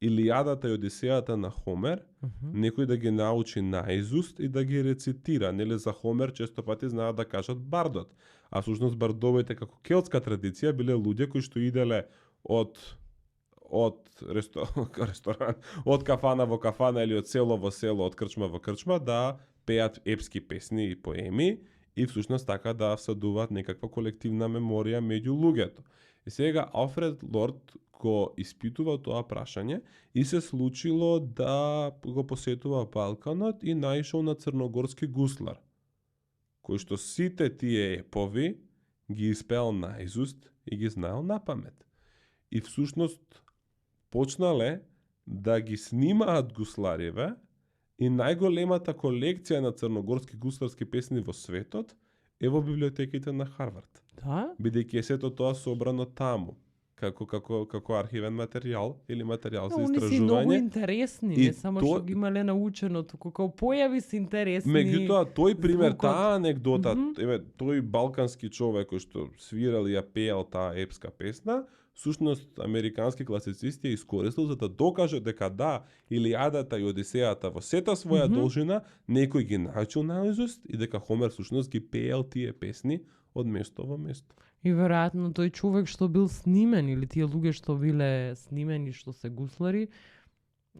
Илијадата и Одисејата на Хомер некој да ги научи наизуст и да ги рецитира. Нели за Хомер често пати знаат да кажат бардот, а всушност бардовите како келтска традиција биле луѓе кои што иделе од ресторан, од кафана во кафана или од село во село, од крчма во крчма да пеат епски песни и поеми и всушност така да всадуваат некаква колективна меморија меѓу луѓето. И сега Алфред Лорд го испитува тоа прашање и се случило да го посетува Балканот и наишол на црногорски гуслар, кој што сите тие епови ги испеал наизуст и ги знаел напамет. И всушност почнале да ги снимаат гуслариве и најголемата колекција на црногорски гусларски песни во светот е во библиотеките на Харвард. Да? Бидејќи е сето тоа собрано таму како архивен материјал или материјал за Они се многу истражување. интересни, И не само то- што ги имале научено, туку као појави се интересни. Меѓутоа, тој пример, звукот. таа анегдота, еве, тој балкански човек кој што свирал и ја пеел таа епска песна, всушност американски класицисти ја искористил за да докаже дека да, Илијадата и Одисејата во сета своја должина некој ги научил наизуст и дека Хомер всушност ги пеел тие песни од место во место. И веројатно тој човек што бил снимен или тие луѓе што биле снимени што се гуслари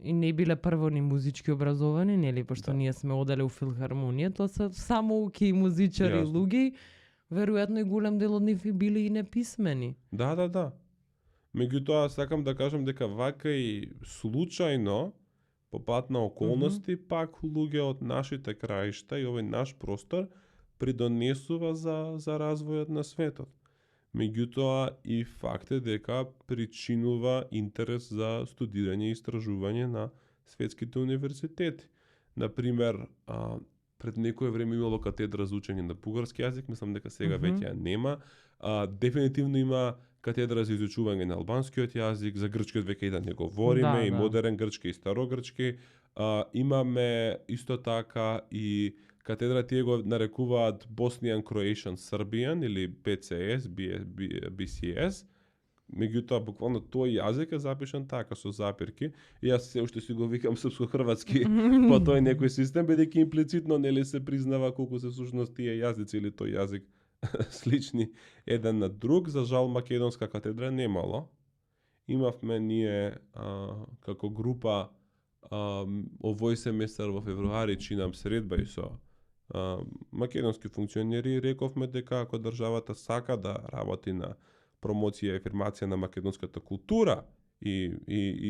и не биле прво ни музички образовани, нели, пошто ние сме оделе у филхармонија, тоа се само уки музичари Јасно. луѓе, веројатно и голем дел од нив и биле и неписмени. Да. Меѓутоа, сакам да кажам дека вака и случајно, по пат на околности, пак луѓе од нашите краишта и овој наш простор придонесува за развојот на светот. Меѓутоа и факт е дека причинува интерес за студирање и истражување на светските универзитети. Например, пред некое време имало катедра за учење на бугарски јазик, мислам дека сега веќе ја нема. Дефинитивно има катедра за изучување на албанскиот јазик, за грчкиот веќе и да не говориме, Да, и да. модерен грчки и старогрчки. Имаме исто така и катедра, тие го нарекуваат Bosnian Croatian Serbian или BCS, BCS. Меѓутоа, буквално тој јазик е запишан така со запирки. И јас се уште си го викам српско-хрватски по тој некој систем, бидејќи имплицитно нели се признава колку се всушност тие јазици или тој јазик слични еден на друг. За жал македонска катедра немало. Имавме ние како група овој семестар во февруари чинам средба и со македонски функционери и рековме дека ако државата сака да работи на промоција и афирмација на македонската култура и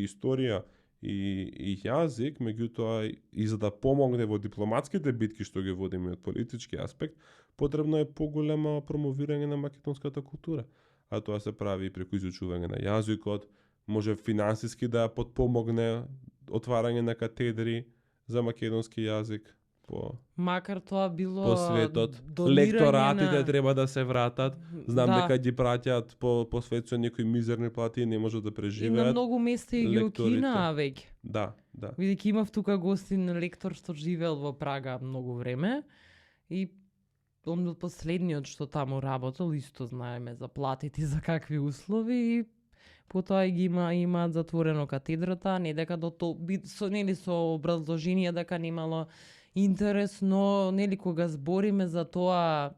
историја и јазик, меѓутоа и за да помогне во дипломатските битки што ги водиме од политички аспект, потребно е поголемо промовирање на македонската култура. А тоа се прави и преку изучување на јазикот, може финансиски да ја подпомогне отварање на катедри за македонски јазик Макар тоа било по светот. донирање Лекторатите на... треба да се вратат. Знам Да. дека ги праќаат по свет со некои мизерни плати и не може да И на преживеат. многу места и ги лекторите. укинаа веќе. Да. Видејќи имав тука гостин лектор што живеел во Прага многу време и он бил последниот што таму работел, исто знаеме за платите и за какви услови и потоа ги имаат затворено катедрата, не дека нели со образложение дека немало интерес, но нели кога збориме за тоа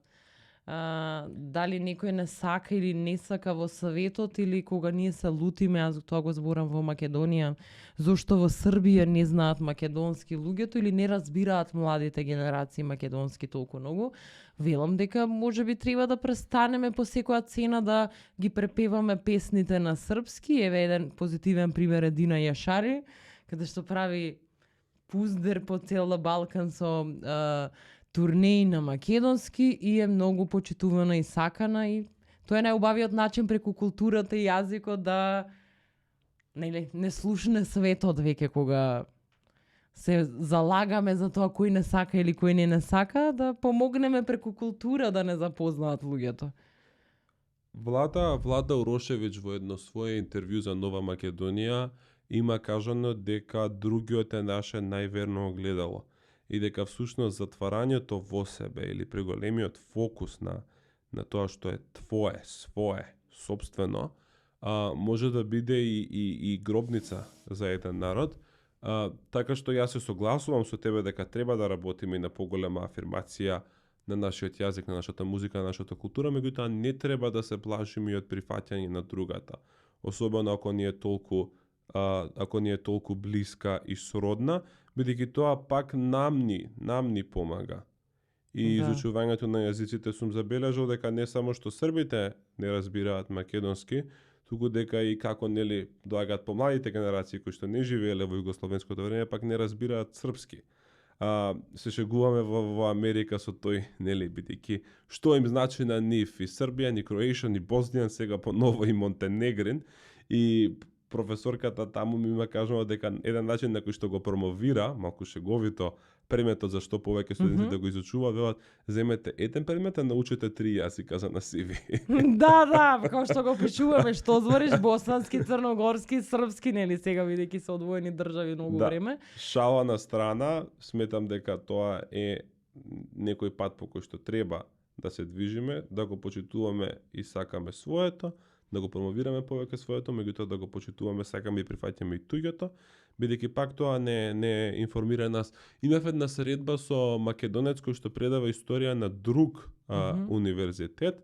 дали некој не сака или не сака во Советот или кога ние се лутиме, аз тоа го зборам во Македонија, зошто во Србија не знаат македонски луѓето или не разбираат младите генерации македонски толку многу, велам дека можеби треба да престанеме по секоја цена да ги препеваме песните на српски. Еве еден позитивен пример е Дина Јашари, каде што прави пуздер по цела Балкан со турнеи на македонски и е многу почитувана и сакана и тоа е најубавиот начин преку културата и јазикот да не слушне светот веќе кога се залагаме за тоа кој не сака или кој не сака, да помогнеме преку култура да не запознаат луѓето. Влада Урошевиќ во едно свое интервју за Нова Македонија има кажано дека другиот е наше најверно огледало и дека всушност затварањето во себе или преголемиот фокус на тоа што е твое, свое, собствено, може да биде и гробница за еден народ. Така што јас се согласувам со тебе дека треба да работиме и на поголема афирмација на нашиот јазик, на нашата музика, на нашата култура, меѓутоа не треба да се плашиме и од прифаќање на другата, особено ако ни е толку блиска и сродна, бидејќи тоа пак нам ни помага. И изучувањето на јазиците сум забележал дека не само што србите не разбираат македонски, туку дека и како нели доаѓаат помладите генерации кои што не живееле во југословенското време, пак не разбираат српски. Се шегуваме во Америка со тој, нели, бидејќи што им значи на нив и Србија, и Croatian, и Bosnian, сега поново и Монтенегрин, и професорката таму ми кажува дека еден начин на кој што го промовира, малку шеговито, предметот за што повеќе студенти да го изучуваат, велат, земете еден предмет, а научете 3 јазика за на CV. Да, како што го пишуваме, што збориш босански, црногорски, српски, нели сега бидејќи се одвоени држави многу време. Шала на страна, сметам дека тоа е некој пат по кој што треба да се движиме, да го почитуваме и сакаме своето, да го промовираме повеќе своето, меѓутоа да го почитуваме, сакаме и прифаќаме и туѓото, бидејќи пак тоа не информира нас. Имав една средба со македонец кој што предава историја на друг универзитет,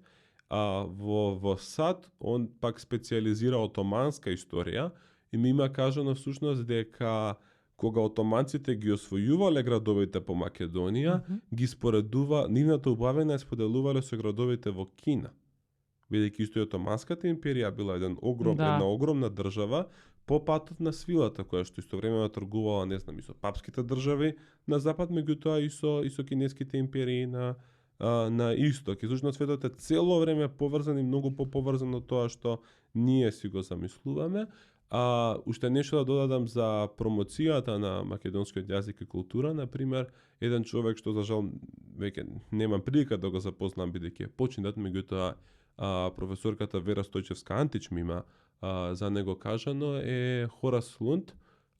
во САД, он пак специализира отоманска историја и ми има кажано всушност дека кога отоманците ги освојувале градовите по Македонија, ги споредува, нивната убавина е споделувале со градовите во Кина. Бидејќи исто и Отоманската империја била една огромна држава по патот на свилата, која што истовремено тргувала, не знам, и со папските држави на запад, меѓутоа и со кинеските империи на исток. И всушност светот е цело време поврзан и многу поповрзан од тоа што ние си го замислуваме. Уште нешто да додадам за промоцијата на македонскиот јазик и култура, например, еден човек што за жал веќе немам прилика да го запознам бидејќи е починат, меѓутоа професорката Вера Стојчевска-Антич ми има за него кажано е Хорас Лунд,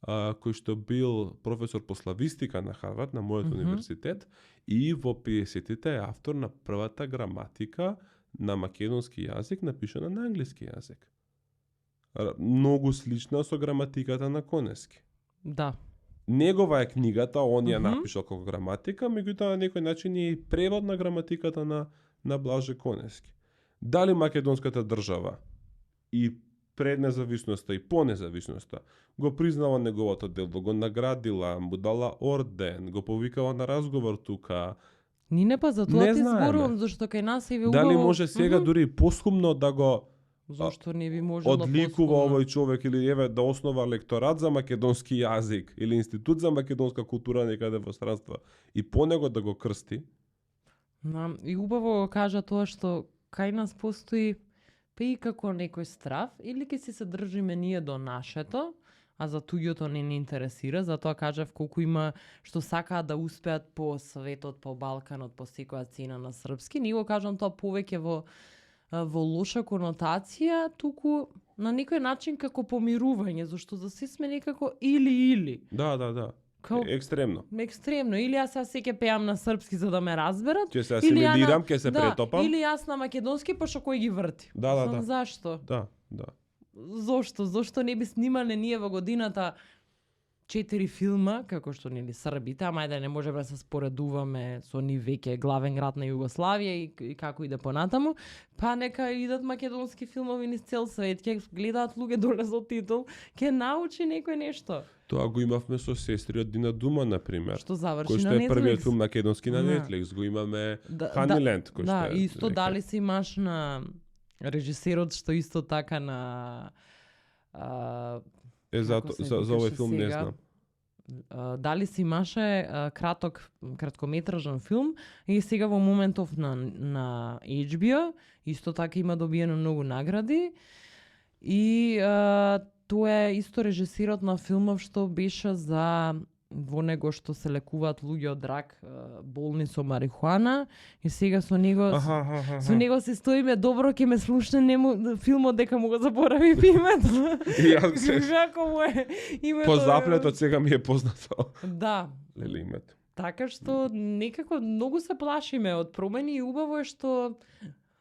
кој што бил професор по славистика на Харвард, на мојот универзитет, и во 50-тите е автор на првата граматика на македонски јазик напишана на англиски јазик. Многу слична со граматиката на Конески. Да. Негова е книгата, он ја напишал како граматика, меѓутоа на некој начин е и превод на граматиката на Блаже Конески. Дали македонската држава и пред независноста и по независноста го признала неговото дело, го наградила, му дала орден, го повикала на разговор тука. Не па за тоа ти зборувам, зашто кај нас е убаво. Дали може сега дури и посхумно да го зашто не би можело одликува овој човек или еве да основа лекторат за македонски јазик или институт за македонска култура некаде во странство и по него да го крсти? И убаво кажа тоа што кај нас постои па и како некој страв или ќе се држиме ние до нашето, а за туѓото не интересира, затоа кажав колку има што сакаат да успеат по светот, по Балканот, по секоја цена на српски. Не го кажам тоа повеќе во лоша конотација, туку на некој начин како помирување, зашто за се сме некако или. Да. Екстремно. Екстремно. Или јас сега пеам на српски за да ме разберат. Ќе се асимилирам, ќе се претопам. Или јас на македонски, па што кој ги врти. Да. Зашто? Да. Зошто не би снимале ние во годината 4 филма, како што нели србите, ама да не можеме да се споредуваме со нив веќе главен град на Југославија и како иде понатаму, па нека идат македонски филмови низ цел свет, ќе гледаат луѓе доле со титул, ќе научи некој нешто. Тоа го имавме со сестри од Дина Дума, например. Што заврши на Netflix. Кој што е првиот филм македонски на Netflix. Го имаме Honeyland, кој што е. Да, исто дали си имаш на режисерот што исто така на за овој филм не знам. Дали си имаше краткометражен филм и сега во моментов на HBO исто така има добиено многу награди и тоа е исто режисерот на филмов што беше за во него што се лекуваат луѓе од рак болни со марихуана и сега со него со него се стоиме добро, ќе ме слушне филмот дека му го заборавив името. Како му е името? По заплетот сега ми е познато. Да. Леле името. Така што некако многу се плашиме од промени и убаво е што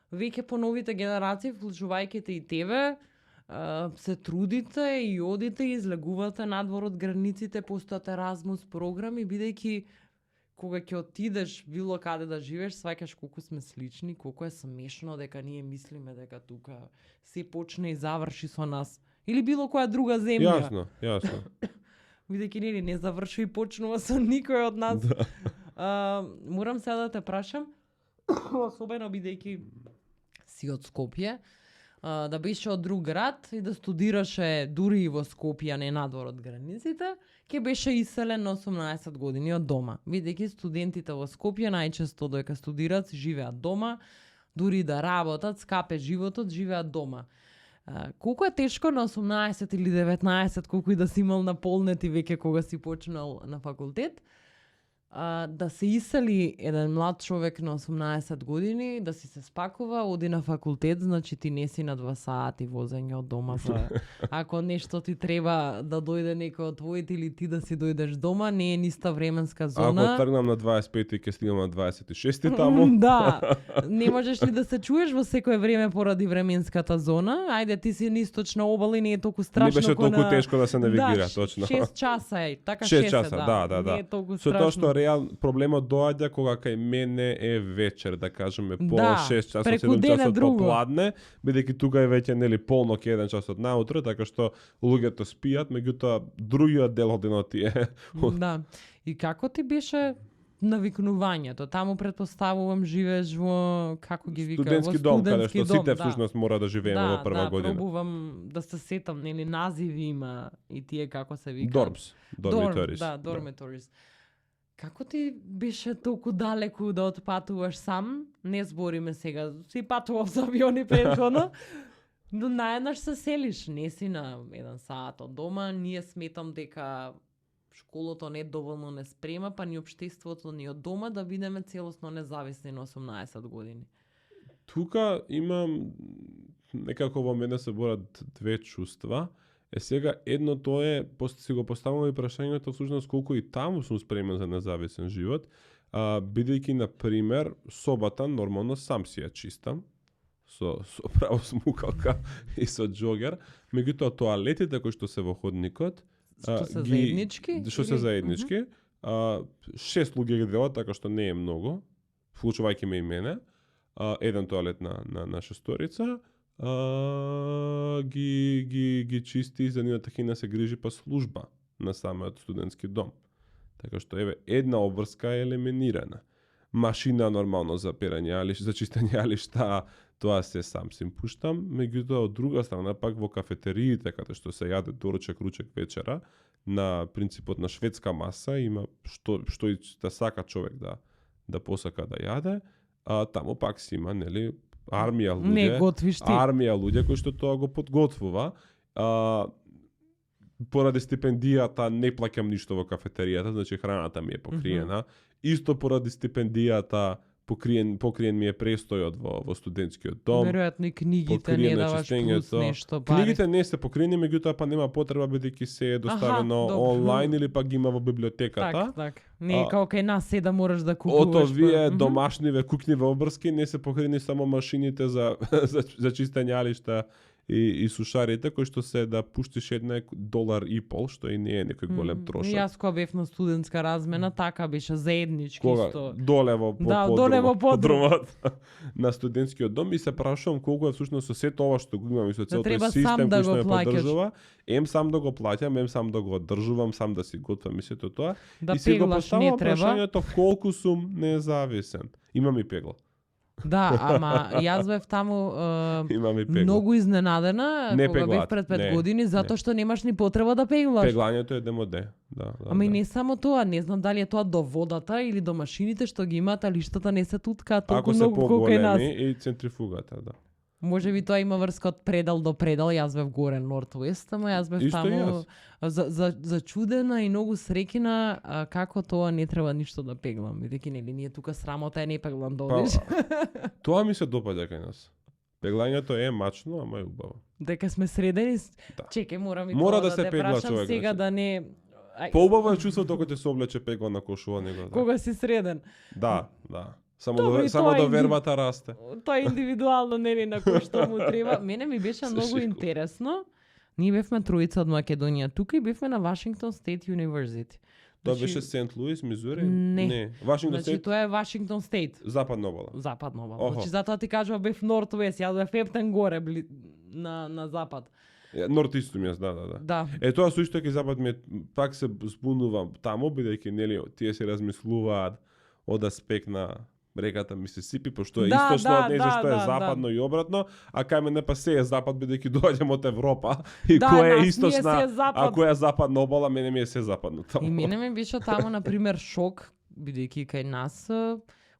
веќе по новите генерации, вклучувајќи и тебе, се трудите и одите и излегувате надвор од границите, постојат Еразмус програми, бидејќи кога ќе отидеш било каде да живееш, сваќаш колку сме слични, колку е смешно дека ние мислиме дека тука се почне и заврши со нас. Или било која друга земја. Јасно. Бидејќи не завршува и почнува со никој од нас. Морам сега да те прашам, особено бидејќи си од Скопје, да беше од друг град и да студираше дури и во Скопје, не надвор од границите, ќе беше иселен на 18 години од дома. Бидејќи студентите во Скопје најчесто додека студираат живеат дома, дури да работат, скапе животот, живеат дома. Колку е тешко на 18 или 19, колку и да си имал наполнет и веќе кога си почнал на факултет, да се исели еден млад човек на 18 години, да си се спакува, оди на факултет, значи ти не си на 2 сати возење од дома за ако нешто ти треба да дојде некој од твоите или ти да си дојдеш дома, не е ниста временска зона. Ако тргнам на 25 и ќе стигам на 26 таму. Да, не можеш ли да се чуеш во секое време поради временската зона? Ајде, ти си на источна обала и не е толку страшно. Не беше толку тешко да се навигира, точно. 6 часа е, така 6 часа, да. Не е толку Со страшно. тоа што проблемот доаѓа кога кај мене е вечер, да кажеме по 6 часот, 7 часот попладне, бидејќи тука е веќе нели полнок 1 часот наутро, така што луѓето спијат, меѓутоа другиот дел од денот е. Да. И како ти беше навикнувањето? Таму претпоставувам живееш во како ги вика, студентски во дом, каде студентски што дом, сите всушност мора да живееме во прва година. Да, пробувам да се сетам, нели називи има и тие како се вика. Dorms, dormitories. Dormitories. Како ти беше толку далеку да отпатуваш сам? Не збориме сега, си патувал со авиони претходно, но наеднаш се селиш, не си на 1 сат од дома, ние сметам дека школото не доволно не спрема, па ни општеството ни од дома да бидеме целосно независни на 18 години. Тука имам некако во мене се борат две чувства. Сега едното е, си го поставам и прашањето всушност колку и таму сум спремен за независен живот, бидејќи на пример собата нормално сам си ја чистам со право смукалка и со џогер, меѓутоа тоалетите кои што се во ходникот Што се заеднички? Што се заеднички. 6 луѓе ги делат, така што не е многу, вклучувајќи ме и мене. Еден тоалет на шесторица. Ги чисти, за нивната хина се грижи па служба на самиот студентски дом. Така што еве една обврска е елиминирана. Машина нормално за перање, за чистење алишта, тоа се сам си пуштам, меѓутоа од друга страна пак во кафетериите каде што се јаде доручек, ручек, вечера, на принципот на шведска маса има што и да сака човек да посака да јаде, таму пак си има нели армија луѓе. Не готвиш ти. Армија луѓе кои што тоа го подготвува. Поради стипендијата не плаќам ништо во кафетеријата, значи храната ми е покриена. Исто поради стипендијата покриен ми е престојот во студентскиот дом. Веројатно и книгите не даваш плюс нешто пари. Книгите не се покриени, меѓутоа па нема потреба бидејќи се е доставено онлайн или пак ги има во библиотеката. Так. Не како кај нас се да можеш да купуваш. Ото вие домашниве кукниве обрски не се покриени само машините за чистење алишта и сушарите кои што се да пуштиш $1.50, што и не е некој голем трошок. Јас кога бев на студентска размена, така беше заеднички исто. Доле во подрумот на студентскиот дом и се прашувам колку е всушност со сето ова што го имам и со целој тој систем кој што ме поддржува, сам да го плаќам, сам да го одржувам, сам да си готвам и сето тоа. Да и си го пеглаш не поставам треба. прашањето колку сум независен. Имам и пегла. Да, ама јас бев таму Имам и пегла. многу изненадена Не кога бев пеглат, пред 5 не, години, затоа што немаш ни потреба да пеглаш. Пеглањето е демоде. Да. Ама и не само тоа, не знам дали е тоа до водата или до машините што ги имаат, а лиштата не се туткаат толку многу колку е нас. Ако се поголеми и центрифугата, да. Може би тоа има врска од предел до предел, јас бев горе Норт-Уест, ама јас бев таму зачудена и многу среќена како тоа не треба ништо да пеглам, бидејќи нели ние тука срамота е не пеглам да одиш. Тоа ми се допаѓа кај нас. Пеглањето е мачно, ама е убаво. Дека сме средени. Да. Чекај, мора Мора да да се те пегла прашам човек, сега значи. да не Поубаво е чувството кога ќе се облече пегла на кошува него. Да. кога си среден. Да. Само Добро, и само тоа до е вербата расте. Тоа е индивидуално, нели, на кој што му треба. Мене ми беше Се многу шегувам. интересно. Ние бевме тројца од Македонија тука и бевме на Вашингтон Стейт University. Тоа Значи, беше Сент Луис, Мизури? Не. Вашингтон Значи Стейт, тоа е Вашингтон Стейт. Западна обала. Западна обала. Охо. Значи затоа ти кажува бев Норт-Уест, јас бев ептен горе на запад. Норт-истум јас, да. Да. Тоа со исток и запад ми пак се збунувам таму, бидејќи нели тие се размислуваат од аспект на реката Мисисипи, пошто е источно од неја што е западно и обратно, а кај мене па се е запад бидејќи доаѓам од Европа и која е источна, а која е западна обала, мене ми е се западно таму. И мене ми беше таму на пример шок, бидејќи кај нас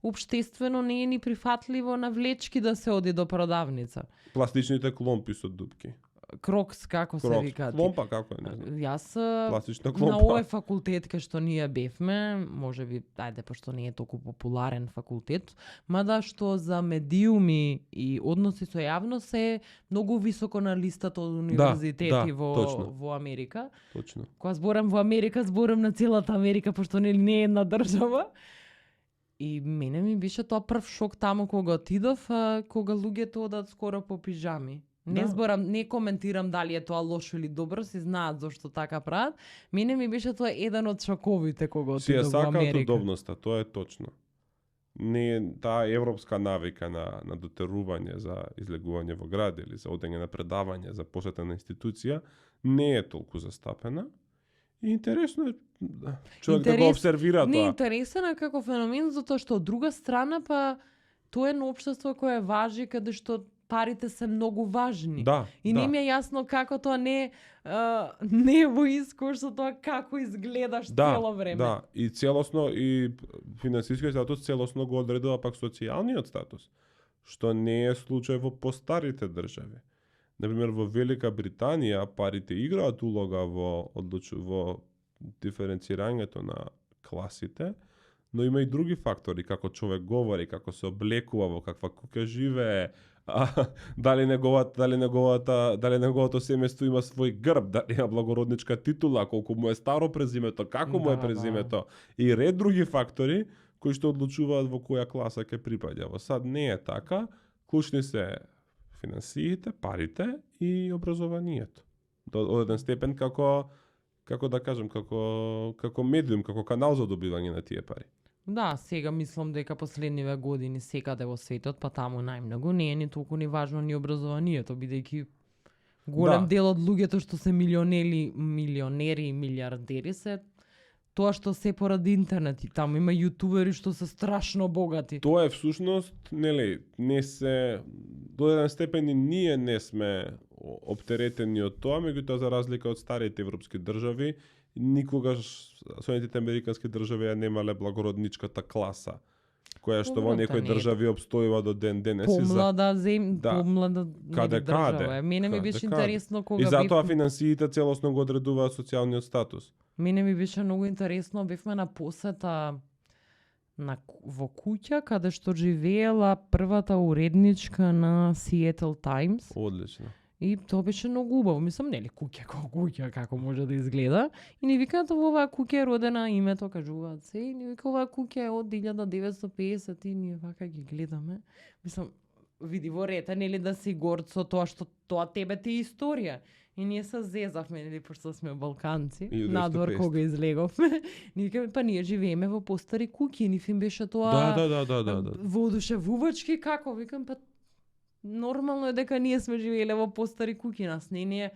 општествено не е ни прифатливо на влечки да се оди до продавница. Пластичните кломпи со дупки. Крокс, како се Крокс. викаат? Кломпа како е, не знам. Јас Пластична на кломпа. овој факултет кај што ние бевме, може би, ајде, пошто не е толку популарен факултет, мада што за медиуми и односи со јавност е многу високо на листата од универзитети точно. во Америка. Точно. Кога зборам во Америка, зборам на целата Америка, пошто не е една држава. И мене ми беше тоа прв шок таму кога отидов, кога луѓето одат скоро по пижами. Не зборам, не коментирам дали е тоа лошо или добро, си знаат зошто така прават. Мене ми беше тоа еден од шоковите кога отидов во Америка. Си ја сакаат Америка. удобноста, тоа е точно. Не е таа европска навика на дотерување за излегување во град или за одење на предавање, за посета на институција, не е толку застапена. И интересно е човек да го обсервира Не тоа. интересен е како феномен, затоа што од друга страна па тоа е едно општество кое важи каде што парите се многу важни. Да, И не ми е јасно како тоа не е во искош со тоа како изгледаш цело време. Да, и целосно и финансискиот статус целосно го одредува пак социјалниот статус, што не е случај во постарите држави. Например, во Велика Британија парите играат улога во диференцирањето на класите, но има и други фактори, како човек говори, како се облекува, во каква куќа живее, дали неговото семејство има свој грб, дали има благородничка титула, колку му е старо презимето, како му е презимето и ред други фактори кои што одлучуваат во која класа ќе припаѓа. Во сад не е така, клучни се финансиите, парите и образованието. До еден степен како да кажем, како медиум, како канал за добивање на тие пари. Да, сега мислам дека последниве години секаде во светот, па таму најмногу, не е ни толку ни важно ни образованието, бидејќи голем дел од луѓето што се милионери и милиардери се тоа што се поради интернет, и таму има јутубери што се страшно богати. Тоа е всушност, нели, не се до еден степен и ние не сме оптеретени од тоа, меѓутоа за разлика од старите европски држави, никогаш Соединетите американски држави ја немале благородничката класа, која што во некои држави обстојува до ден денес. Помлада држава. Мене ми беше интересно кога и затоа финансиите целосно го одредуваат социјалниот статус. Мене ми беше многу интересно, бевме на посета во куќа каде што живеела првата уредничка на Seattle Times. Одлично. И тоа беше многу убаво. Мислам, нели, куќа како може да изгледа. И ни викаат во оваа куќа е родена името, кажуваат се. И ни вика оваа куќа е од 1950 и ние вака ги гледаме. Мислам, види во рета, нели, да си горд со тоа што тоа тебе ти е историја. И ние се зезавме, нели, пошто сме балканци, надвор кога излеговме. Ни викаме, па ние живееме во постари куќи, ни им беше тоа Да. воодушевувачки, како, викам, па нормално е дека ние сме живееле во постари куќи, нас не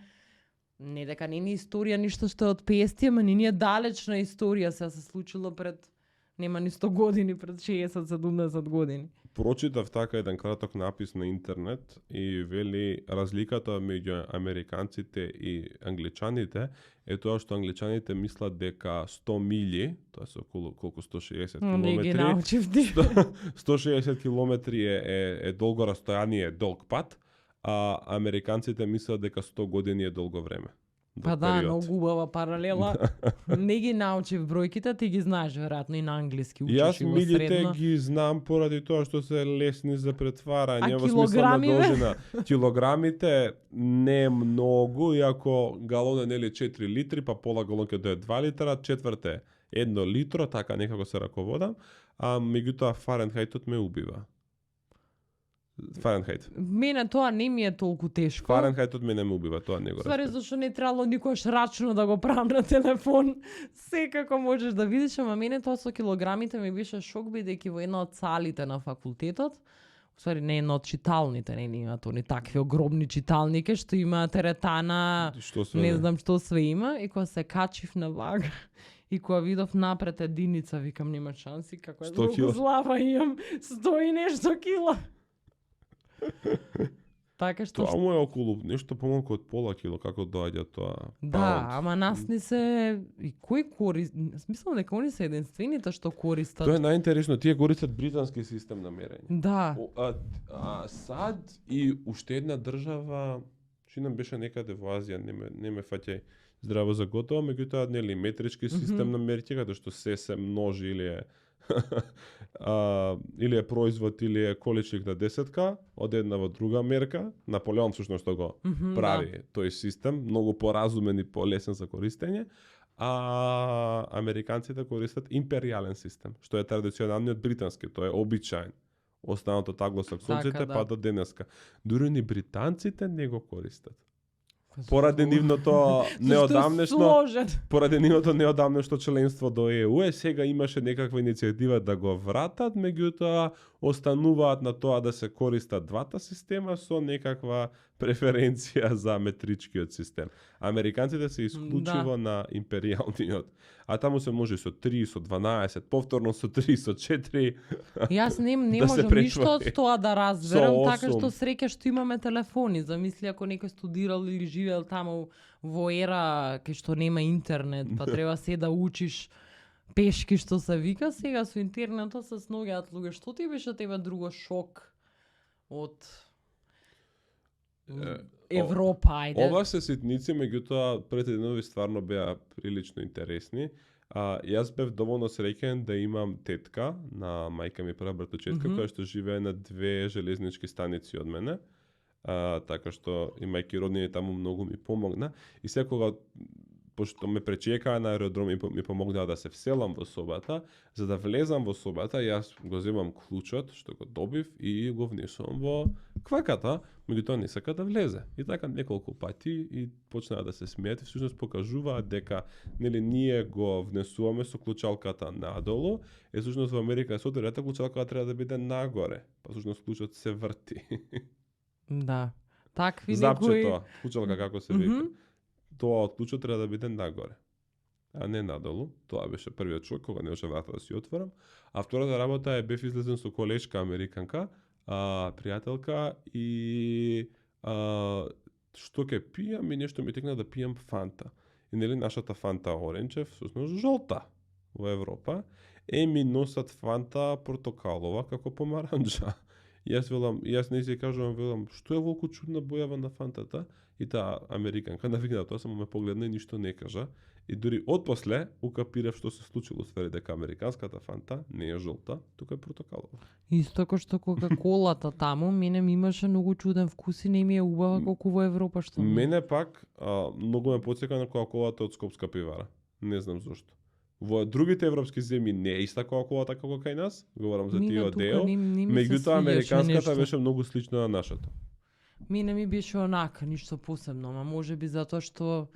дека не е историја ништо што е од 50-ти, ама не е далечна историја, се случило пред нема ни 100 години, пред 60-70 години. Прочитав така еден краток напис на интернет и вели разликата меѓу американците и англичаните е тоа што англичаните мислат дека 100 милји, тоа се околу колку 160 километри. 160 километри е долго растојание, долг пат, а американците мислат дека 100 години е долго време. Па да, многу убава паралела. Не ги научив бројките, ти ги знаеш веројатно и на англиски учиш Јас и во милите средно. ги знам поради тоа што се лесни за претварање, А во смисла на килограмиве? должина. Килограмите не многу, иако галон е нели 4 литри, па пола галон ќе дое 2 литра, четврт е 1 литро, така некако се раководам, а меѓутоа Фаренхајтот ме убива. Фаренхајт. Мене тоа не ми е толку тешко. Фаренхајтот мене ме убива, тоа не го Ствари, разбирам. зашто не требало никош рачно да го правам на телефон. Секако можеш да видиш, ама мене тоа со килограмите ми беше шок, бидејќи во една од салите на факултетот, ствари не една од читалните, не има тони такви огромни читалники што има теретана, Што се не знам што све има, и кога се качив на вага и кога видов напред единица, викам нема шанси, како е 100 кила. долго злава имам 100 и нешто кила. така што Тоа му е околу нешто помалку од пола кило, како доаѓа тоа да, паунд. ама нас не се и кој мислам дека они се единствените што користат. Тоа е најинтересно, тие користат британски систем на мерење. Да. САД и уште една држава, чинам беше некаде во Азија, не ме фаќај здраво за готово, меѓутоа нели метрички систем на мерки каде што се множи или е или е производ или е количник на десетка од една во друга мерка. Наполеон всушност што го прави тој систем, многу поразумен и полесен за користење. А американците користат империјален систем, што е традиционалниот британски, тоа е обичаен. Останато англосаксонците па до денеска. Дури ни британците не го користат. Поради нивното неодамнешно членство до ЕУ, сега имаше некаква иницијатива да го вратат, меѓутоа остануваат на тоа да се користат двата система со некаква преференција за метричкиот систем. Американците се исклучиво на империјалниот. А таму се може со 3, со 12, повторно со 3, со 4. Јас не да можам ништо од тоа да разберам, така што среќа што имаме телефони. Замисли ако некој студирал или живеел таму во ера кај што нема интернет, па треба се да учиш пешки што се вика, сега со интернетот се сноѓаат луѓе. Што ти беше тебе друго шок од Европа, ајде? Ова се ситници, меѓутоа пред еднови стварно беа прилично интересни. Јас бев доволно среќен да имам тетка, на мајка ми прва братовчетка, која што живее на 2 железнички станици од мене. Така што имајќи роднини таму многу ми помогна. И секога пошто ме пречекаа на аеродром и ми помогнаа да се вселам во собата, за да влезам во собата, јас го земам клучот што го добив и го внесувам во кваката, меѓутоа не сака да влезе. И така неколку пати и почнаа да се смеат и всушност покажуваат дека нели ние го внесуваме со клучалката надолу, и всушност во Америка со теорета клучалката треба да биде нагоре, па всушност клучот се врти. Да. Такви Запчето, клучалка како се вика. Тоа од клучот треба да биде нагоре, а не надолу. Тоа беше првиот шок кога не може врата да си отворам. А втората работа е бев излезен со колешка американка, пријателка и што ќе пијам и нешто ми текна да пијам фанта. И нели нашата фанта оренчев, всушност жолта во Европа, ми носат фанта портокалова како помаранџа. Јас не си кажувам, што е волку чудна бојава на фантата? И таа американка навикна тоа, само ме погледна и ништо не кажа. И дури отпосле укапирав што се случило, ствари дека американската фанта не е жолта, тука е портокалова. Исто како што кока-колата таму, мене ми имаше многу чуден вкус и не ми е убава колку во Европа што. Мене пак многу ме потсека на кока-колата од Скопска пивара. Не знам зошто. Во другите европски земји не е иста кока-колата како кај нас, говорам за тие од ДЕО, меѓутоа американската беше многу слична на нашата. Мене ми беше онака, ништо посебно, ама може би затоа што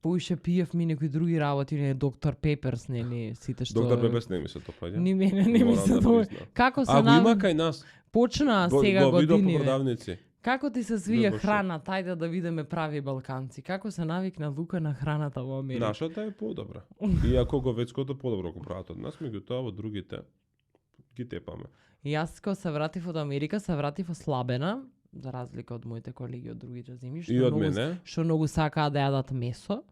поише пиев ми некои други работи, не доктор Пеперс, нели сите што. Доктор Пеперс не ми се допаѓа. Ни мене не ми се допаѓа. Како се го има кај нас. Почнаа сега години. Го видов години. по продавници. Како ти се свија храна, тајде да видиме прави балканци? Како се навикна Лука на храната во Америка? Нашата е подобра. Иако говецкото подобро го прават од нас, меѓутоа во другите ги тепаме. Јас кога се вратив од Америка, се вратив ослабена, за разлика од моите колеги од другите земји, што многу сакаа да јадат месо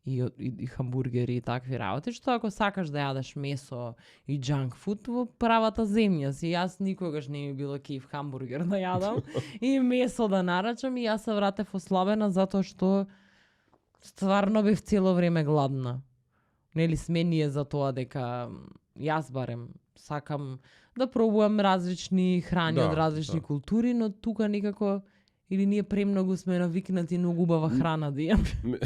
и хамбургери и такви работи, што ако сакаш да јадеш месо и junk food во правата земја си, јас никогаш не ми било кеф хамбургер да јадам и месо да нарачам, и јас се вратев ослабена затоа што стварно бев цело време гладна. Нели сме ние за тоа дека јас барем сакам да пробувам различни храни од различни култури, но тука некако или ние премногу сме навикнати на убава храна да јаме.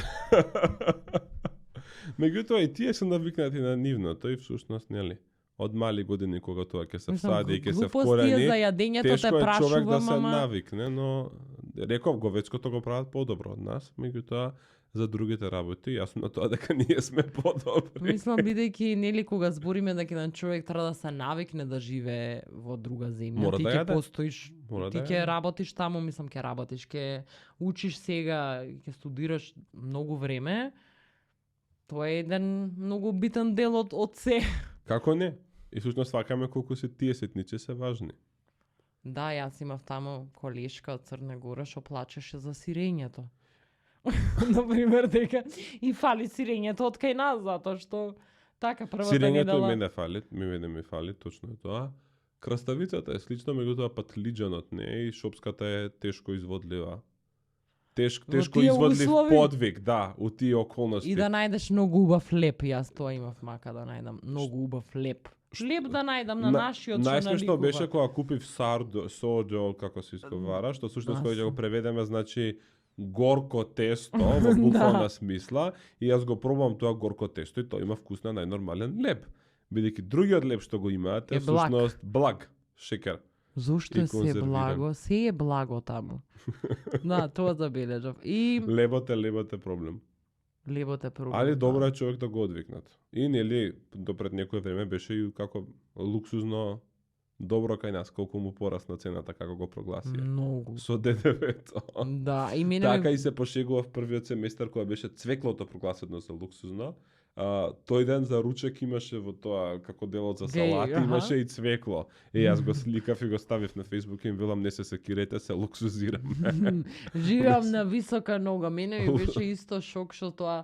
Меѓутоа и тие се навикнати на нивното и всушност нели од мали години кога тоа ќе се всади и ќе се вкорени. За јадењето те прашувам, човек да се навикне, но реков говецкото го прават подобро од нас, меѓутоа за другите работи, јасно на тоа дека ние сме подобри. Мислам, бидејќи нели кога збориме дека еден човек треба да се навикне да живее во друга земја, ти ќе постоиш, ти ќе работиш таму, мислам ќе работиш, ќе учиш сега, ќе студираш многу време. Тоа е еден многу битен дел од се. Како не? И всушност свакаме колку се тие ситници се важни. Да, јас имав таму колешка од Црна Гора што плачеше за сирењето. Например, дека и фали сирењето од кај нас, затоа што така првата Сирењето и недела... мене фали, ми фали, точно е тоа. Краставицата е слично, меѓутоа патлиџанот не е и шопската е тешко изводлива. Тешко тие изводлив услови? подвиг, да, у тие околности. И да најдеш многу убав леп, јас тоа имав мака да најдам, многу убав леп. Леп да најдам на нашиот што Најсмешно наликува. беше кога купив сордо, како се изговара, што всушност кога ќе го преведеме значи горко тесто во буквална смисла, и јас го пробувам тоа горко тесто и тоа има вкус на најнормален леп. Бидејќи другиот леп што го имаат е благ. всушност благ, шекер. Зошто и е се конзервиран. благо? Се е благо таму. Да, тоа забележав. И Лебот е проблем. лебот е проблем. Али добро е човек да го одвикнат. И нели до пред некое време беше и како луксузно добро кај нас, колку му порасна цената како го прогласија. Многу. Со ДДВ-то. Да, и мене Така и се пошегував првиот семестар кога беше цвеклото прогласено за луксузно. Тој ден за ручек имаше во тоа како делот за Геј, салати, аха. имаше и цвекло. И јас го сликав и го ставив на Facebook и им велам не се секирете, се луксузирам. живеам на висока нога. Мене ми беше исто шок што тоа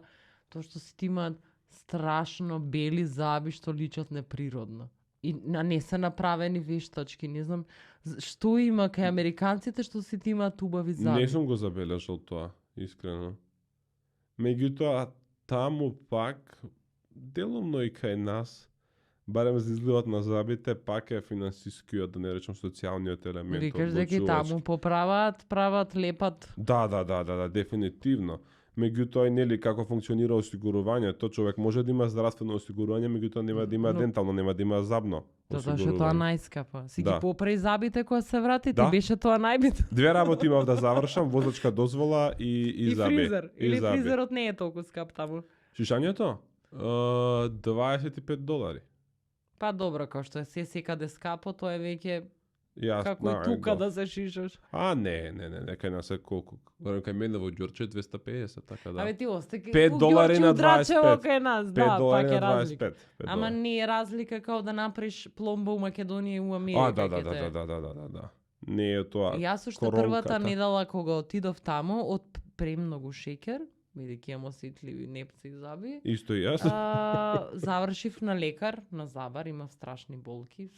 што си имаат страшно бели заби што личат неприродно. И не се направени вештачки, не знам што има кај американците што си имаат убави заби. Не сум го забележал тоа, искрено. Меѓутоа, таму пак, делумно и кај нас, барем за изгледот на забите, пак е финансискиот, да не речем социјалниот елемент. Викаш дека и таму прават, лепат. Да, дефинитивно. Меѓутоа и нели како функционира осигурувањето, човек може да има здравствено осигурување, меѓутоа нема да има дентално, нема да има забно. Затоа што тоа најскапа. Си Да. ги поправи забите кога се врати, Да. ти беше тоа најбитно. Две работи имав да завршам, возачка дозвола и заби. фризер. И Или заби. фризерот не е толку скап таму. Шишањето? $25. Па добро, као што е се секаде скапо, тоа е веќе Јас, како и тука да се шишаш. Не, кај нас е колку? Барем кај мене во Ѓорче 250, така да. Абе ти остаки $5 на 25. кај нас, да, $5 пак е на разлика. 25. Ама не е разлика као да направиш пломба у Македонија и у Америка. Да. Не е тоа. Јас уште првата недела кога отидов таму, од премногу шеќер, бидејќи имам осетливи непци и заби, Исто и јас. завршив на лекар, на Забар, имав страшни болки.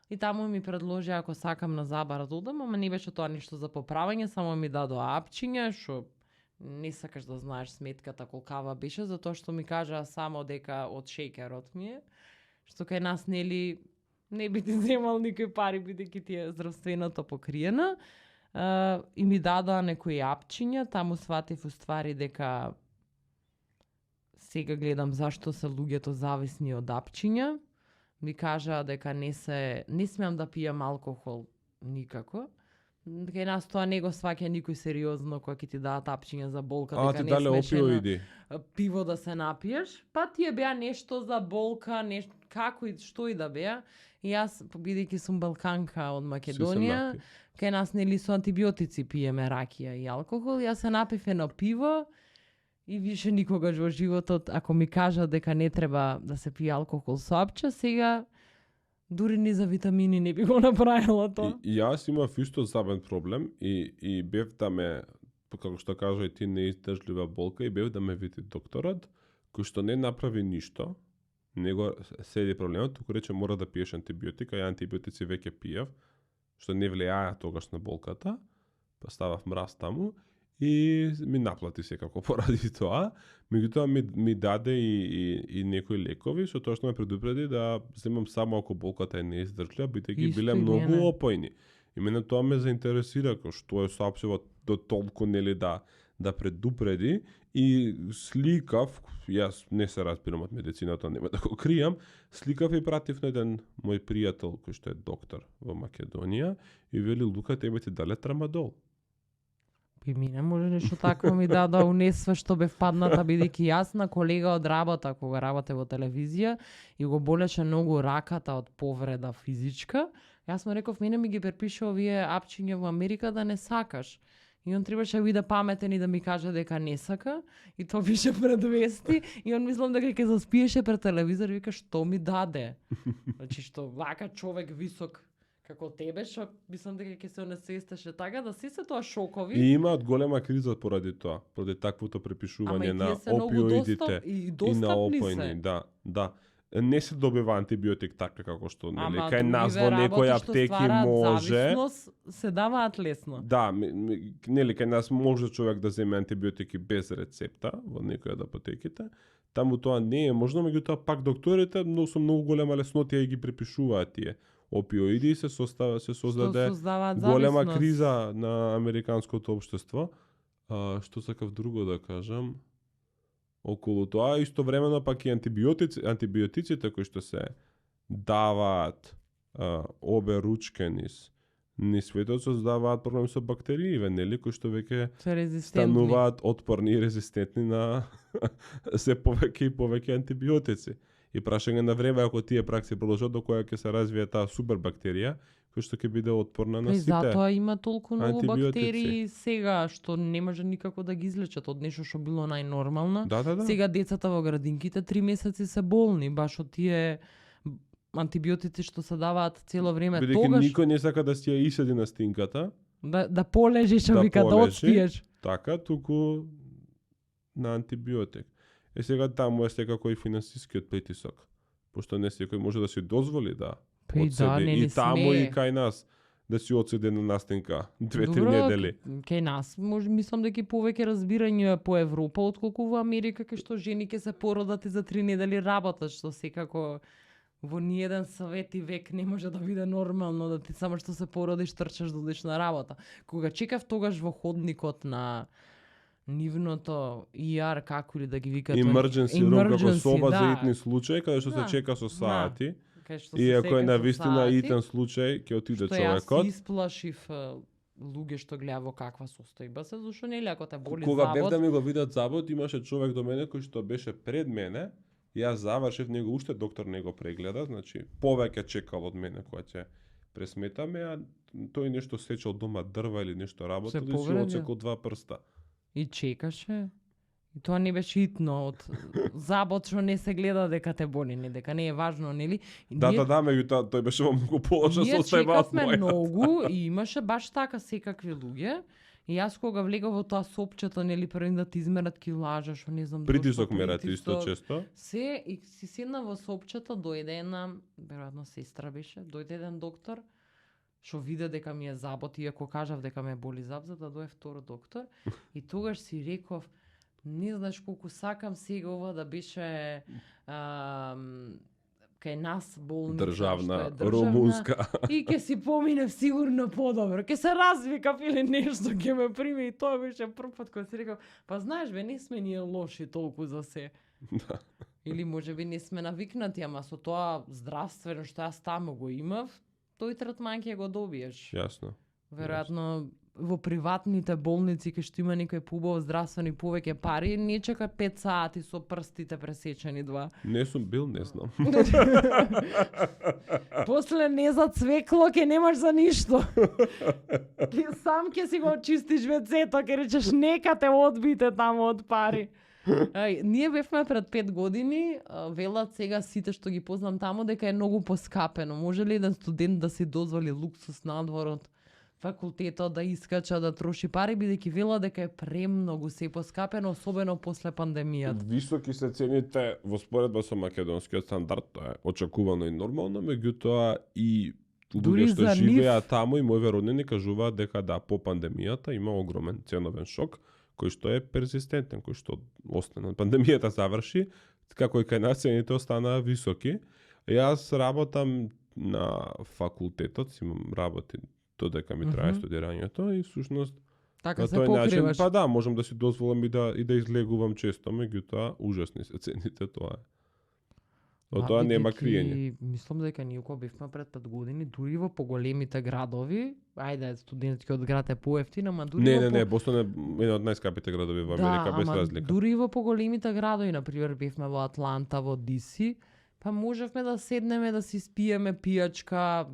И таму ми предложи ако сакам на Забар да одам, ама не беше тоа ништо за поправање, само ми дадоа апчиња, што не сакаш да знаеш сметката колкава беше, затоа што ми кажаа само дека од шеќерот ми е, што кај нас нели не би ти земал никој пари бидејќи ти е здравственото покриена. И ми дадоа некои апчиња, таму сватив уствари дека сега гледам зашто се луѓето зависни од апчиња. Ми кажаа дека не смеам да пијам алкохол никако. Кај нас тоа не го сваќа никој сериозно кога ќе ти дадат апчиња за болка, дека ти не дале смеш опиоиди. пиво да се напиеш. Па тие беа нешто за болка, нешто како и што и да беа. И јас, бидејќи сум балканка од Македонија, кај нас нели со антибиотици пиеме ракија и алкохол, јас се напив едно пиво и више никогаш во животот, ако ми кажат дека не треба да се пие алкохол со апче, сега дури ни за витамини не би го направила тоа. И јас имав исто забен проблем и бев да ме, како што кажа и ти, неиздржлива болка, и бев да ме види докторот, кој што не направи ништо, него седи проблемот, туку рече мора да пиеш антибиотика, ја антибиотици веќе пиев, што не влијаја тогаш на болката, па ставав мраз таму и ми наплати секако поради тоа. Меѓутоа ми даде и некои лекови, со тоа што ме предупреди да земам само ако болката е неиздржлива, бидејќи биле многу опојни. И мене тоа ме заинтересира, кој што е соапсува до толку нели да предупреди, и сликав, јас не се разбирам од медицината, нема да го кријам, сликав и пратив на еден мој пријател кој што е доктор во Македонија и вели Лука, тебе ти дале трамадол. И мене може нешто такво ми дадоа унесва што бев падната, бидејќи јас на колега од работа, кога работе во телевизија, и го болеше многу раката од повреда физичка, јас му реков, мене ми ги препиша овие апчиња во Америка да не сакаш. И он требаше да биде паметен и да ми каже дека не сака, и тоа беше пред вести, и он мислам дека ќе заспиеше пред телевизор и вика што ми даде. Значи што вака човек висок, како тебе, што мислам дека ќе се онесвестеше така, да се тоа шокови. И имаат голема криза поради тоа, поради таквото препишување на опиоидите и на опојни опојни, да. Не се добива антибиотик така како што нели кај другиве нас во некои работи што аптеки ствараат може. зависност, се даваат лесно. Да, нели кај нас може човек да земе антибиотики без рецепта во некои од апотеките. Таму тоа не е можно, меѓутоа пак докторите со многу голема леснотија ги препишуваат тие опиоиди и се создаде голема криза на американското општество. Што сакав друго да кажам? Околу тоа истовремено пак и антибиотиците кои што се даваат обе ручке низ светот создаваат проблем со бактериите, нели, кои што веќе стануваат отпорни и резистентни на се повеќе и повеќе антибиотици. И прашање на време ако тие пракси продолжат до која ќе се развие таа супербактерија кој што ќе биде отпорна на сите. Затоа има толку многу бактерии сега што не може никако да ги излечат од нешто што било најнормално. Да. Сега децата во градинките 3 месеци се болни баш од тие антибиотици што се даваат цело време. Бидејќи никој не сака да си ја иседи на стинката. Да полежиш, вика да отспиеш. Така, туку на антибиотик. Сега таму е секако и финансискиот притисок. Пошто не секој може да си дозволи да одседи и таму и кај нас да си одседи на настинка 2-3 недели. Кај нас мислам дека повеќе разбирање по Европа отколку во Америка, кај што жени ќе се породат и за 3 недели работат, што секако во ниеден свет и век не може да биде нормално да ти само што се породиш трчаш да одиш на работа. Кога чекав тогаш во ходникот на нивното ER, како ли да ги викат, emergency room, како соба за итни случаи, каде што се чека со сати. И ако е навистина итен случај, ќе отиде човекот. Што јас исплашив луѓе што гледа во каква состојба се, зашто нели ако те боли Кога забот. бев да ми го видат забот, имаше човек до мене кој што беше пред мене. Јас завршив, него уште доктор не го прегледа, значи повеќе чекал од мене кога ќе пресметаме, а тој нешто сечал дома дрва или нешто работел и си отсекол 2 прста. И чекаше. И тоа не беше итно од забот што не се гледа дека те боли, не дека не е важно, нели? Да, меѓутоа тој беше во многу положна состојба од мојата. Ние чекавме многу и имаше баш така секакви луѓе. И јас кога влегав во тоа сопчето, нели, први да ти измерат килажа, што не знам притисок мерат исто често. Се и си седна во сопчето, дојде една, веројатно сестра беше, дојде еден доктор, што виде дека ми е забот, иако кажав дека ме боли забот, за да дое втор доктор. И тогаш си реков, не знаеш колку сакам сега ова да беше кај нас болница, државна, румунска. И ќе си поминев сигурно подобро. Ќе се развикав или нешто ќе ме прими и тоа беше прв пат кога си рекав, па знаеш бе, не сме ние лоши толку за се. Да. Или можеби не сме навикнати, ама со тоа здравствено што јас таму го имав, тој третман ќе го добиеш. Јасно. Веројатно во приватните болници кај што има некој поубав здравствени повеќе пари, не чека 5 сати со прстите пресечени 2. Не сум бил, не знам. После не за цвекло ќе немаш за ништо. Ти сам ќе си го очистиш вецето, ќе речеш нека те одбите таму од пари. Ние бевме пред 5 години, велат сега сите што ги познам таму дека е многу поскапено. Може ли еден студент да си дозволи луксус надвор од факултетот, да искача, да троши пари, бидејќи вела дека е премногу се поскапено, особено после пандемијата. Високи се цените во споредба со македонскиот стандард, тоа е очекувано и нормално, меѓутоа и луѓе што живеат таму и мои роднини кажуваат дека да, по пандемијата има огромен ценовен шок, кој што е перзистентен, кој што остана. Пандемијата заврши, како и кај нас цените останаа високи. Јас работам на факултетот, имам работи додека ми трае студирањето и всушност така на се тој начин, покриваш. па да, можам да си дозволам и да излегувам често, меѓутоа ужасни се цените, тоа е. Од тоа нема криење. Мислам дека ние кога бевме пред 5 години, дури во поголемите градови, ајде студентскиот град е поевтин, ама дури Не, Бостон е еден од најскапите градови во Америка, без разлика. Дури во поголемите градови, например, бевме во Атланта, во DC, па можевме да седнеме да си спиеме пијачка,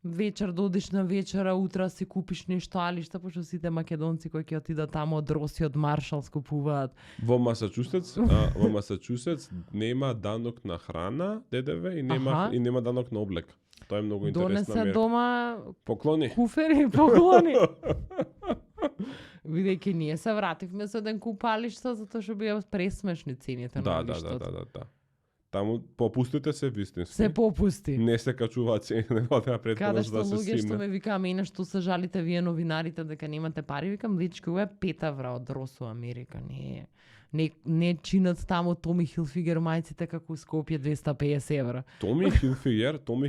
вечер да одиш на вечера, утра си купиш нешто алишта, пошто сите македонци кои ќе отидат таму од Роси, од Маршал скупуваат. Во Масачусетс нема данок на храна, ДДВ, и нема данок на облека. Тоа е многу интересна Донесе мерка. дома Поклони. куфери и поклони. Бидејќи ние се вративме со еден купалишта затоа што беа пресмешни цените на лиштот. Таму попустите се вистински. Се попусти. Не се качуваат цени, не одеа Каде претходно што да се луѓе што симе. ме викаа мене што се жалите вие новинарите дека немате пари, викам лички ова е 5 евра од Росо Америка, не чинат таму Томи Хилфигер мајците како у Скопје 250 евра. Томи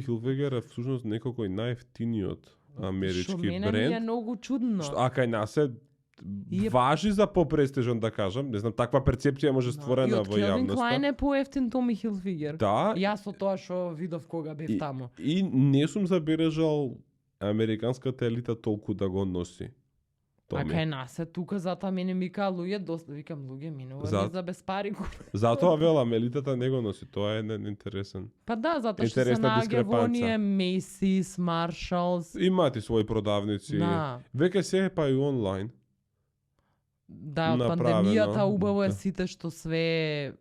Хилфигер е всушност некој најефтиниот амерички Што мене ми е бренд. многу чудно. А кај нас е важи за попрестижен, да кажам. Не знам, таква перцепција може створена во Келвин јавноста. Клайн е поевтин Томи Хилфигер. Да. Јас од тоа што видов кога бев таму. И не сум забележал американската елита толку да го носи. А кај нас е тука, затоа мене ми кажа луѓе, доста викам луѓе минува за без пари. Затоа велам, елитата не го носи, тоа е интересен. Па да, затоа што се Интересна наоѓа во дискрепанца. оние Macy's, Marshalls. Имате своји продавници. Да. Веќе се е па и онлайн. Да, од Направено. пандемијата убаво е Да. сите што све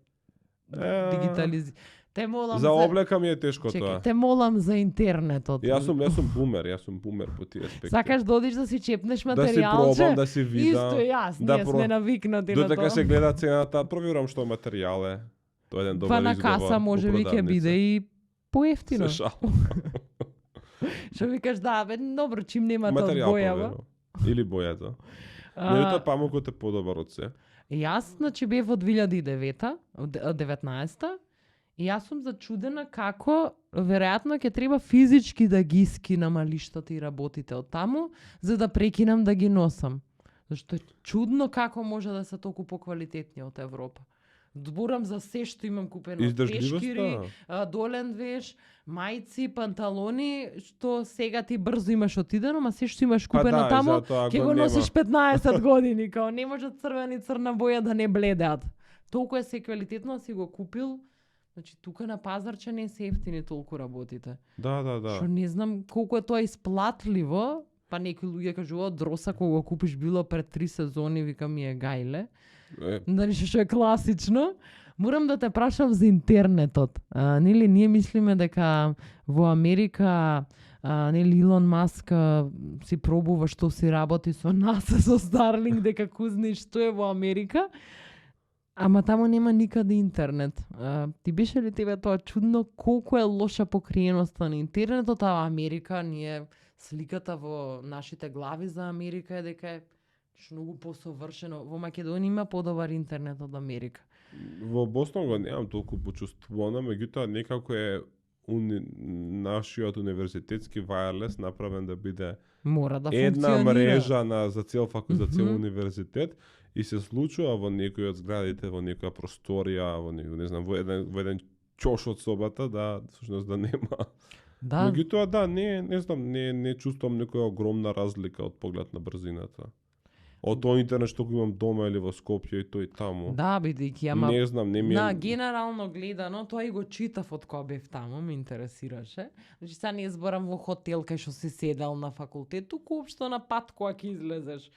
дигитализи. Те молам За облека ми е тешко Чекај, тоа. те молам за интернетот. Јас сум бумер по тие аспекти. Сакаш да одиш да си чепнеш да си материјалче? пробам, да си видам. Исто е јас, да ние сме навикнати на Додека тоа. се гледа цената, проверам што материјал е. Тоа е еден добар Па на изговор каса во може би ќе продавница. биде и поевтино. Се шал. Што викаш, да, бе, добро, чим немате од Материјал бојава. проверам. Или бојата. Меѓутоа памукот е подобар од се. Јас, значи, бев од 2009, од 19 и јас сум зачудена како веројатно ќе треба физички да ги скинам алиштата и работите од таму, за да прекинам да ги носам. Зашто е чудно како може да се толку поквалитетни од Европа. Зборам за се што имам купено. Пешкири, долен веш, мајци, панталони, што сега ти брзо имаш отидено, ма се што имаш купено таму, ќе го носиш 15 години, као не може црвена и црна боја да не бледеат. Толку е се квалитетно, си го купил. Значи тука на пазарче не се ефтини толку работите. Да. Што не знам колку е тоа исплатливо, па некои луѓе кажуваат Дроса кога го купиш било пред 3 сезони, вика ми е гајле. Дали што е класично. Морам да те прашам за интернетот. Нели ние мислиме дека во Америка нели Илон Маск си пробува што си работи со нас, со Starlink, дека кузни што е во Америка. Ама таму нема никаде интернет. Ти беше ли тебе тоа чудно колку е лоша покриеноста на интернетот, а во Америка ние сликата во нашите глави за Америка е дека е многу посовршено. Во Македонија има подобар интернет од Америка. Во Бостон го немам толку почувствувано, меѓутоа некако е нашиот универзитетски wireless направен да биде Мора да една функционира. мрежа за цел за цел универзитет и се случува во некој од зградите, во некоја просторија, во не знам, во еден ќош од собата да всушност да нема. Да. Меѓутоа да, не знам, не чувствувам некоја огромна разлика од поглед на брзината. Од тој интернет што го имам дома или во Скопје и тој таму. Да, бидејќи ама Не знам, не ми е... генерално гледано, тоа и го читав од кога бев таму, ме интересираше. Значи сега не зборам во хотел кај што си седел на факултет, туку општо на пат кога ќе излезеш.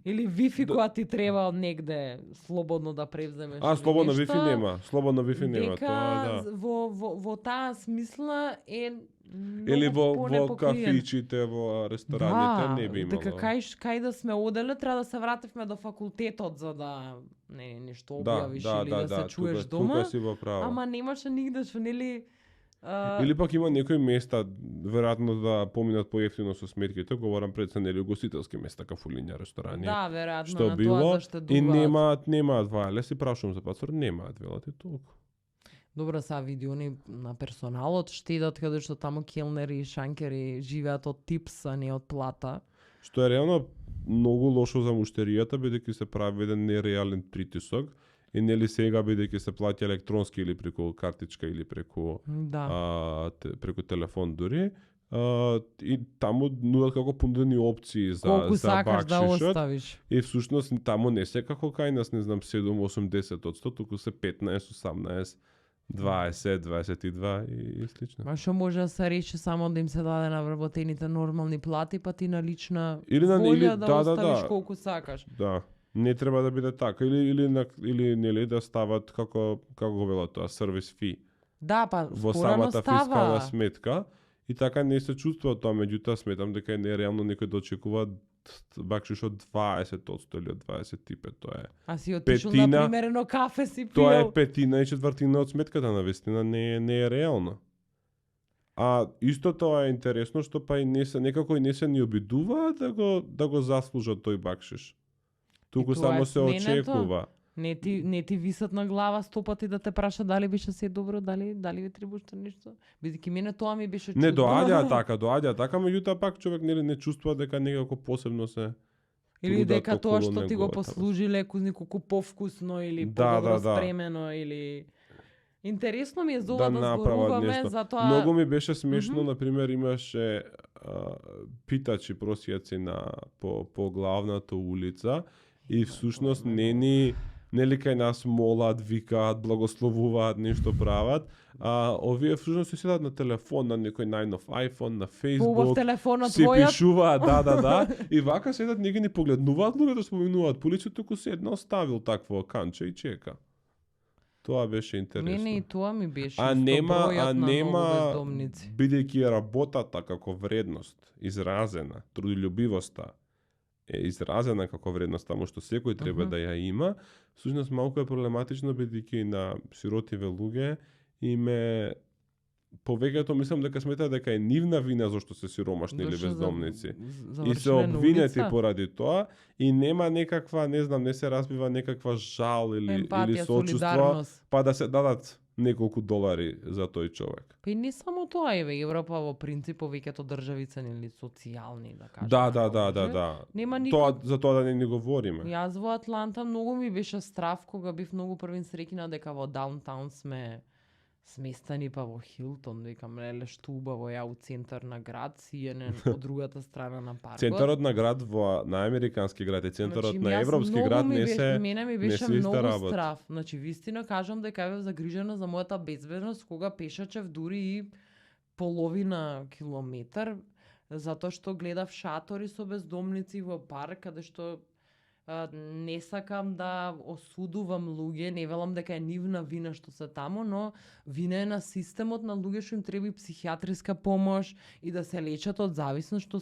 Или Wi-Fi кога ти треба од негде слободно да превземеш. слободно Wi-Fi нема. Слободно Wi-Fi нема, дека тоа да. во таа смисла е Или во понепокриен. кафичите, во рестораните не би имало. Дека кај да сме оделе, треба да се вративме до факултетот за да нешто објавиш или да се чуеш дома. Тука си во право. Ама немаше нигде што нели Или пак има некои места веројатно да поминат поевтино со сметките, говорам пред се нели угостителски места, кафулиња, ресторани. Да, веројатно што на било тоа заштедуваат. и немаат wireless и прашувам за пацор, немаат велате толку. Добро, са видеони на персоналот штедат каде што таму келнери и шанкери живеат од типс, а не од плата. Што е реално многу лошо за муштеријата, бидејќи се прави еден нереален притисок и нели сега бидејќи се плаќа електронски или преку картичка или преку преку телефон дури, и таму нудат како понудени опции за колку за сакаш да бакшишот. оставиш. И всушност таму не се како кај нас, не знам, 7-80%, туку се 15-18%. 20, 22 и слично. Ма што може да се реши само да им се даде на вработените нормални плати, па ти на лична Или волја да да, оставиш да. колку сакаш. Да. Не треба да биде така или нели да стават како го велат тоа сервис фи Да, па во скорано самата фискална става. сметка И така не се чувствува тоа, меѓутоа сметам дека е нереално некој да очекува бакшиш од 20% или од 25%, тоа е. А си отишол Петина- на примерено кафе си пиел. Тоа е петина и четвртина од сметката на вестина, не е реално. А исто тоа е интересно што па и некако и не се ни обидуваат да го заслужат тој бакшиш. Туку тоа само е се сменето. очекува. Не ти висат на глава 100 пати да те праша дали беше се добро, дали ви треба уште нешто. Бидејќи мене тоа ми беше чудно. Не доаѓа така, меѓутоа пак човек не чувствува дека некако посебно се Или трудат дека тоа околу што ти го неговата послужи леку неколку повкусно или Да, подобро да. спремено или интересно ми е за да ова да направат зборуваме нешто. затоа Многу ми беше смешно, Мгм. например, имаше питачи просијаци по главната улица и всушност нели кај нас молат, викаат, благословуваат, нешто прават, а овие всушност се седат на телефон, на некој најнов iPhone, на поубав Facebook, телефонот си твојот. пишуваат, да, и вака седат, не ги ни погледнуваат, луѓето споминуваат полиција, туку седнал, ставил такво канче и чека. Тоа беше интересно. Мене и тоа ми беше А исто нема, бројот на многу бездомници. бидејќи е работата како вредност изразена, трудолюбивоста е изразена како вредност, таму што секој треба да ја има, всушност малку е проблематично бидејќи на сиротиве луѓе име повеќето мислам дека сметаат дека е нивна вина зашто се сиромашни или Зашто бездомници. И се завршиле на обвинети улица? поради тоа и нема некаква, не знам, не се разбива некаква жал или Емпатија, сочувство, солидарност. па да се дадат неколку долари за тој човек. Па и не само тоа, еве, Европа во принцип повеќето држави се нели социјални, да кажеме. Да. Нема Тоа никак. за тоа да не говориме. Јас во Атланта многу ми беше страв кога бив многу првин среќна дека во даунтаун сме сместени па во Хилтон, викам, леле што убаво ја у центар на град, сиене од другата страна на паркот. Центарот на град на американски град и центарот Значи, на јас европски многу град ми не беше- се мене ми не беше се иста многу работа. страв. Значи, вистина кажам дека бев загрижена за мојата безбедност кога пешачев дури и половина километар, затоа што гледав шатори со бездомници во парк, каде што не сакам да осудувам луѓе, не велам дека е нивна вина што се таму, но вина е на системот на луѓе што им треба и психијатриска помош и да се лечат од зависност, што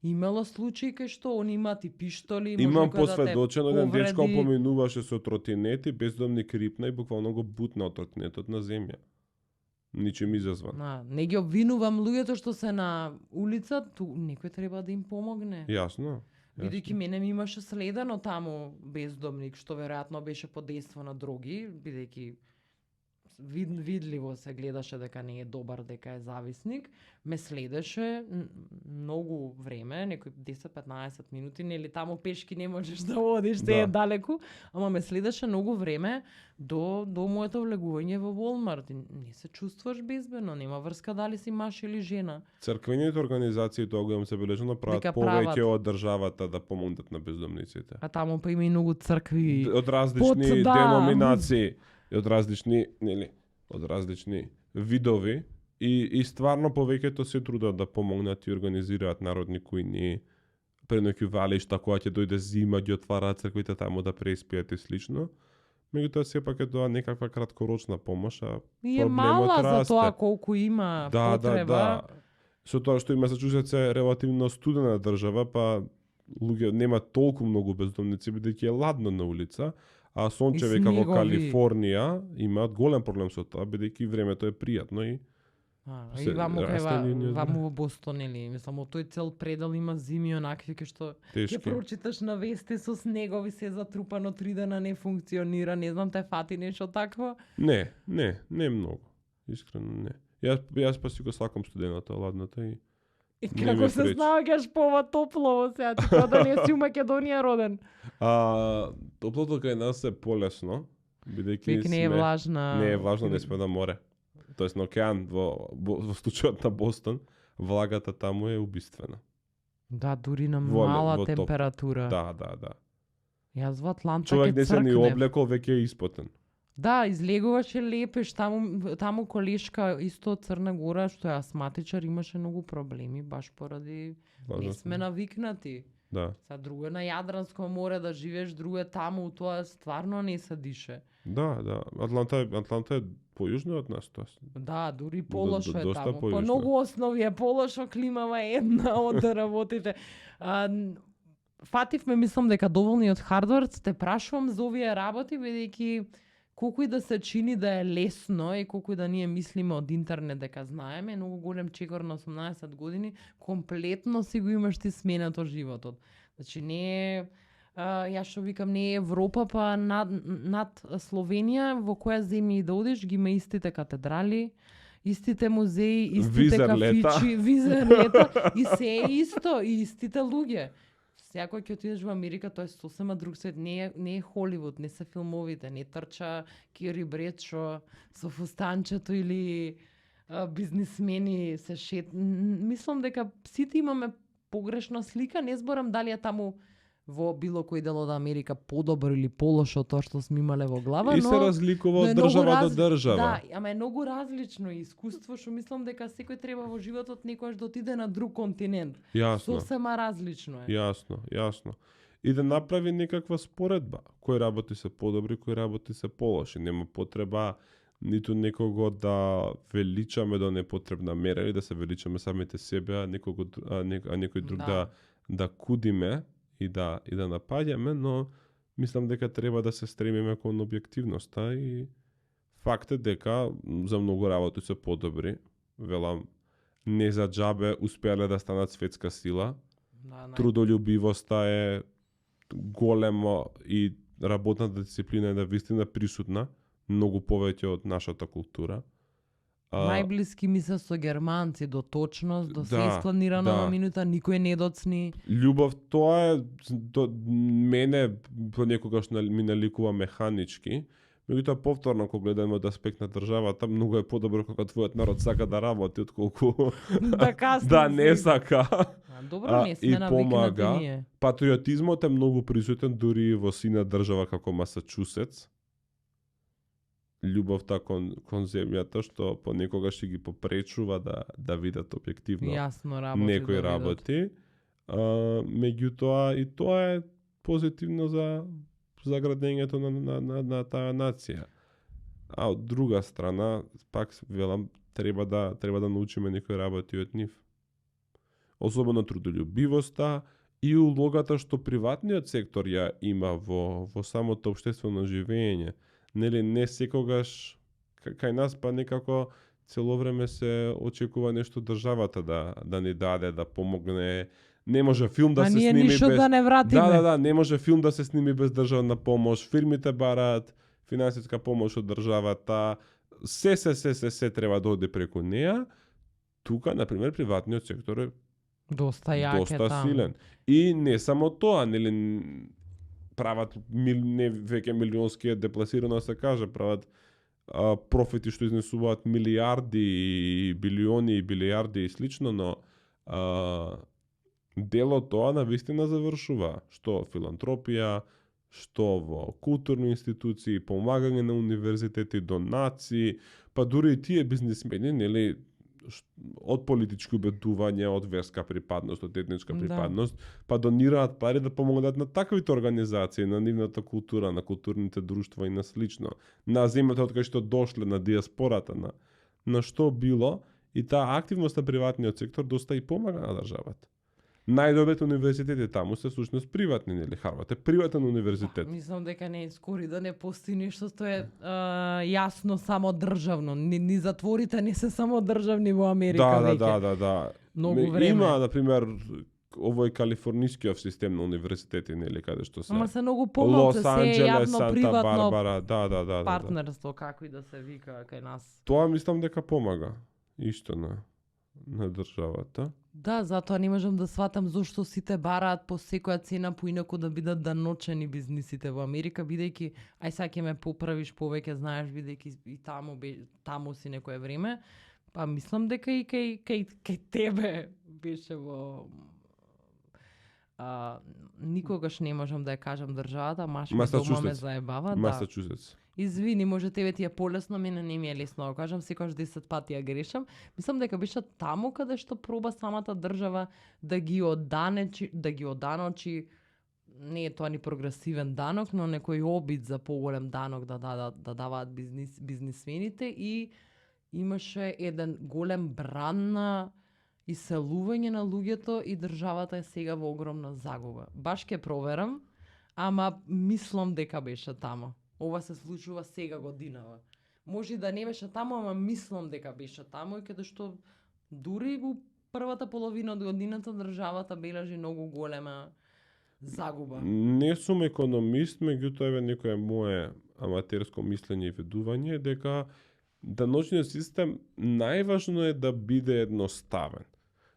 имало случаи кај што они имаат и пиштоли, може Имам некој да те посведочено еден дечко повреди. поминуваше со тротинет и бездомник рипна и буквално го бутна од тротинетот на земја. Ничем изазван. Не ги обвинувам луѓето што се на улица, некој треба да им помогне. Јасно. Бидејќи мене ми имаше следено таму бездомник што веројатно беше под дејство на дроги, бидејќи видливо се гледаше дека не е добар, дека е зависник, ме следеше многу време, некои 10-15 минути, нели таму пешки не можеш да одиш, се е далеку, ама ме следеше многу време до моето влегување во Walmart. И не се чувствуваш безбедно, нема врска дали си маж или жена. Црквените организации тоа го имам забележано прават Дека повеќе прават. од државата да помогнат на бездомниците. А таму па има и многу цркви. Од различни да. деноминации, и од различни, од различни видови и стварно повеќето се трудат да помогнат и организираат народни кујни, преноќувалишта, кога ќе дојде зима, ги отвараат црквите таму да преспијат и слично. Меѓутоа сепак е тоа некаква краткорочна помош, а И е проблемот мала за расте. тоа колку има потреба. Со тоа што и Масачусетс е релативно студена држава, па луѓе нема толку многу бездомници бидејќи е ладно на улица, а сончеви како снегови. Калифорнија имаат голем проблем со тоа бидејќи времето е пријатно и И ваму расте ни ваму во Бостон или мислам од тој цел предел има зими онакви кај што ќе тешки. прочиташ на вести со снегови се затрупано 3 дена не функционира, не знам те фати нешто такво. Не многу. Искрено не. Јас па си го сакам студеното, ладното и И Не како ми се пречи. снаоѓаш по ова топло сега, ти како да не си у Македонија роден. топлото кај нас е полесно, бидејќи Веќе не е влажна. Не е влажно, не сме на море. Тоест на океан, во случајот на Бостон, влагата таму е убиствена. Да, дури на Во мала топ. температура. Да. Јас во Атланта Човек ќе не се ни цркнев. облекол, веќе е испотен. Да, излегуваше лепеш, таму колешка исто од Црна Гора, што е астматичар, имаше многу проблеми, баш поради не сме навикнати. Да. Са друго е на Јадранско море да живееш, друго е таму, тоа стварно не се дише. Да. Атланта е појужно од нас тоа. Да, дури полошо е доста таму. По појужно. многу основи е полошо, климава е една од работите. Фативме, мислам дека доволни од Хардвард, те прашувам за овие работи, бидејќи колку и да се чини да е лесно и колку и да ние мислиме од интернет дека знаеме, многу голем чекор на 18 години, комплетно си го имаш ти сменето животот. Значи не е јас што викам, не е Европа, па над Словенија, во која земја и да одиш, ги има истите катедрали, истите музеи, истите кафичи, визерлета, и се е исто, и истите луѓе. Секој ќе отидеш во Америка, тоа е сосема друг свет, не е Холивуд, не се филмовите, не трча Кири Бредшо со фустанчето или бизнисмени се шет. Мислам дека сите имаме погрешна слика, не зборам дали е таму во било кој дел од Америка подобро или полошо тоа што сме имале во глава, И се разликува од многу држава до држава. Да, ама е многу различно искуство, што мислам дека секој треба во животот некојаш да отиде на друг континент. Јасно. Сосема различно е. Јасно. И да направи некаква споредба. Кои работи се подобри, кои работи се полоши. Нема потреба ниту некого да величаме до непотребна мера или да се величаме самите себе, а некој друг да кудиме и да напаѓаме, но мислам дека треба да се стремиме кон објективноста и факт е дека за многу работи се подобри. Велам, не за џабе успеале да станат светска сила. Трудолюбивоста е големо и работната дисциплина е навистина присутна, многу повеќе од нашата култура. Најблиски ми се со германци, до точност, до се искланирано на минута, никој не доцни. Љубов, тоа е до мене понекогаш ми наликува механички, меѓутоа повторно кога гледаме од аспект на државата, многу е подобро кога твојот народ сака да работи отколку да не сака. Добро, не сме навикнати ние. Патриотизмот е многу присутен дури во сина држава како Масачусетс. Љубовта кон земјата што понекогаш ги попречува да видат објективно некои работи. Меѓутоа и тоа е позитивно за градењето на таа нација. А од друга страна, пак велам, треба да научиме некои работи од нив. Особено трудолюбивоста и улогата што приватниот сектор ја има во самото општествено живење. Нели, не секогаш кај нас па некако цело време се очекува нешто државата да ни даде, да помогне. Не може филм да се сними без... А ние ништо да не вратиме. Да, не може филм да се сними без државна помош. Фирмите бараат финансиска помош од државата. Се треба да оди преку неа. Тука, например, приватниот сектор е доста силен. И не само тоа, нели, прават не веќе милионски депласирано се каже, прават профити што изнесуваат милиарди, билиони и билиарди и слично, но дело тоа навистина завршува што филантропија, што во културни институции, помагање на универзитети, донации, па дури и тие бизнисмени, нели, од политички убедувања, од верска припадност, од етничка припадност, па донираат пари да помогнат на таквите организации, на нивната култура, на културните друштва и на слично, на земјата од кај што дошле, на диаспората, на што било, и таа активност на приватниот сектор доста и помага на државата. Најдобрите универзитети таму се всушност приватни, нели? Харвард е приватен универзитет. Мислам дека не е скори да не постои нешто што е јасно само државно. Ни затворите не се само државни во Америка веќе. Да. Многу време. Има, например, овој калифорнискиот систем на универзитети, нели, каде што се. Ама се многу помалку, се јавно приватно да. партнерство, како и да се вика кај нас. Тоа мислам дека помага исто на државата. Да, затоа не можам да сватам зошто сите бараат по секоја цена поинаку да бидат даночени бизнисите во Америка, бидејќи ај сега ќе ме поправиш повеќе, знаеш, бидејќи и таму си некое време, па мислам дека и кај тебе беше во никогаш не можам да ја кажам државата, дома ме заебава, Масачусетс. Извини, може тебе ти е полесно, мене не ми е лесно, да кажам, секогаш 10 пати ја грешам. Мислам дека беше таму каде што проба самата држава да ги оданочи, не е тоа ни прогресивен данок, но некој обид за поголем данок да даваат бизнисмените и имаше еден голем бран на иселување на луѓето и државата е сега во огромна загуба. Баш ке проверам, ама мислам дека беше таму. Ова се случува сега годинава. Може и да не беше таму, ама мислам дека беше таму и каде што дури во првата половина од годината државата бележи многу голема загуба. Не сум економист, меѓутоа еве некое мое аматерско мислење и ведување е дека даночниот систем најважно е да биде едноставен.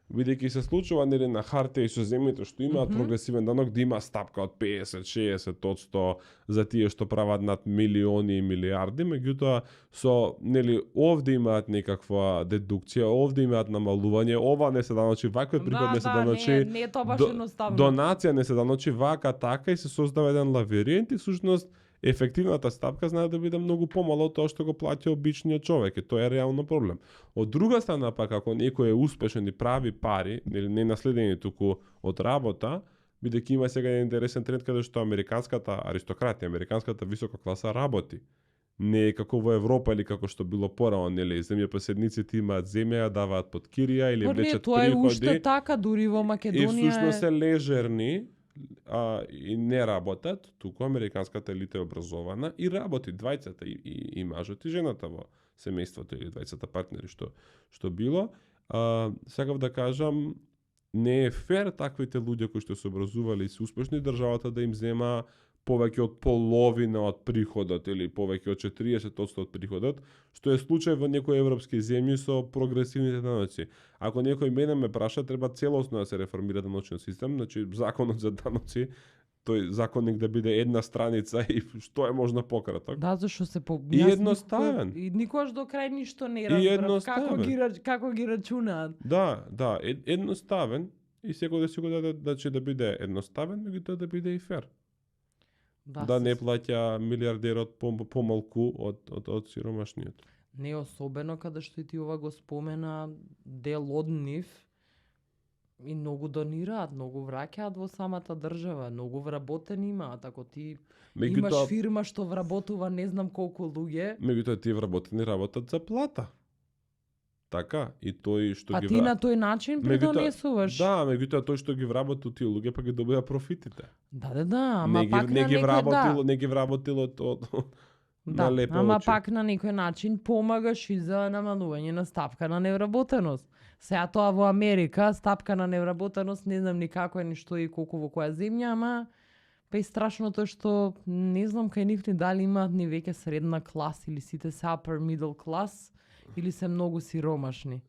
Бидејќи се случува нели на хартија и со земјите што имаат прогресивен данок да има стапка од 50-60% за тие што прават над милиони и милиарди, меѓутоа со нели овде имаат некаква дедукција, овде имаат намалување, ова не се даночи, ваквиот приход не се даночи. Не е тоа баш едноставно. Донација не се даночи, вака така и се создава еден лавиринт и всушност ефективната стапка знае да биде многу помало од тоа што го плаќа обичниот човек, и тоа е реално проблем. Од друга страна пак ако некој е успешен и прави пари, нели не наследени туку од работа, бидејќи има сега еден интересен тренд каде што американската аристократија, американската висока класа работи. Не е како во Европа или како што било порано, нели земјопоседниците имаат земја, ја даваат под кирија или влечат тоа е приходи. уште така дури во Македонија. И всушност се лежерни и не работат, туку американската елита е образована и работи двајцата и мажот и жената во семејството или двајцата партнери што било. Сакав да кажам, не е фер таквите луѓе кои што се образувале и се успешни државата да им зема повеќе од половина од приходот или повеќе од 40% од приходот, што е случај во некои европски земји со прогресивните даноци. Ако некој мене ме праша, треба целосно да се реформира даночниот систем, значи законот за даноци, тој законник да биде една страница и што е можно пократок. Да, зашто се И едноставен. И никогаш до крај ништо не И разбрав едноставен. како ги рачунаат. Да, едноставен и секој да си го даде да биде едноставен, меѓутоа да биде и фер. Да не плаќа милиардерот помалку од сиромашниот. Не особено каде што и ти ова го спомена, дел од нив и многу донираат, многу враќаат во самата држава, многу вработени имаат. Ако ти имаш фирма што вработува не знам колку луѓе, меѓутоа тие вработени работат за плата. Така, и тој што ги ти на тој начин придонесуваш. Да, меѓутоа тој што ги вработил тие луѓе па ги добива профитите. Да, ама пак не ги вработил, да. Не ги вработил од да, на лепо ама очи. пак на некој начин помагаш и за намалување на стапка на невработеност. Сега тоа во Америка, стапка на невработеност, не знам ни како е, ни што и колку во која земја, ама па и страшното е што не знам кај нив ни дали имаат ни веќе средна класа или сите се upper middle class или се многу сиромашни.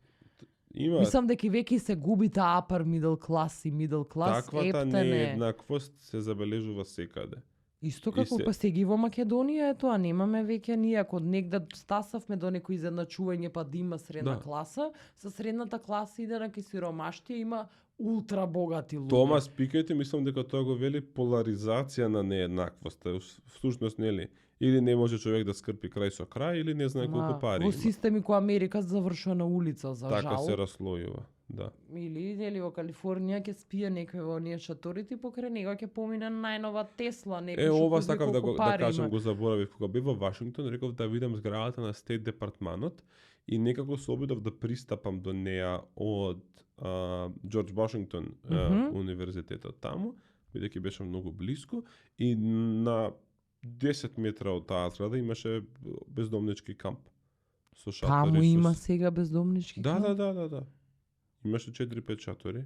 Има. Мислам дека веќе се губи таа upper middle class и middle class. Таквата нееднаквост се забележува секаде. Исто како па сега и во Македонија е тоа, немаме веќе ние ако негде стасавме до некој изедначување па да има средна класа, со средната класа иде на сиромаштија има ултра богати луѓе. Томас Пикетти мислам дека тоа го вели поларизација на нееднаквоста. Всушност нели или не може човек да скрпи крај со крај или не знае колку пари во има. системи кој Америка завршува на улица за така жал. се раслојува, да. Или нели во Калифорнија ќе спие некој во оние шаторите и покрај него ќе помине најнова Тесла, некој што ова куди сакав да колку да пари кажам, има. го заборавив кога бев во Вашингтон, реков да видам зградата на Стейт департманот и некако се обидов да пристапам до неа од Џорџ Вашингтон универзитетот таму, бидејќи беше многу блиску и на 10 метра од таа зграда имаше бездомнички камп со шатори. Таму има сега бездомнички камп? Да. Имаше 4-5 шатори.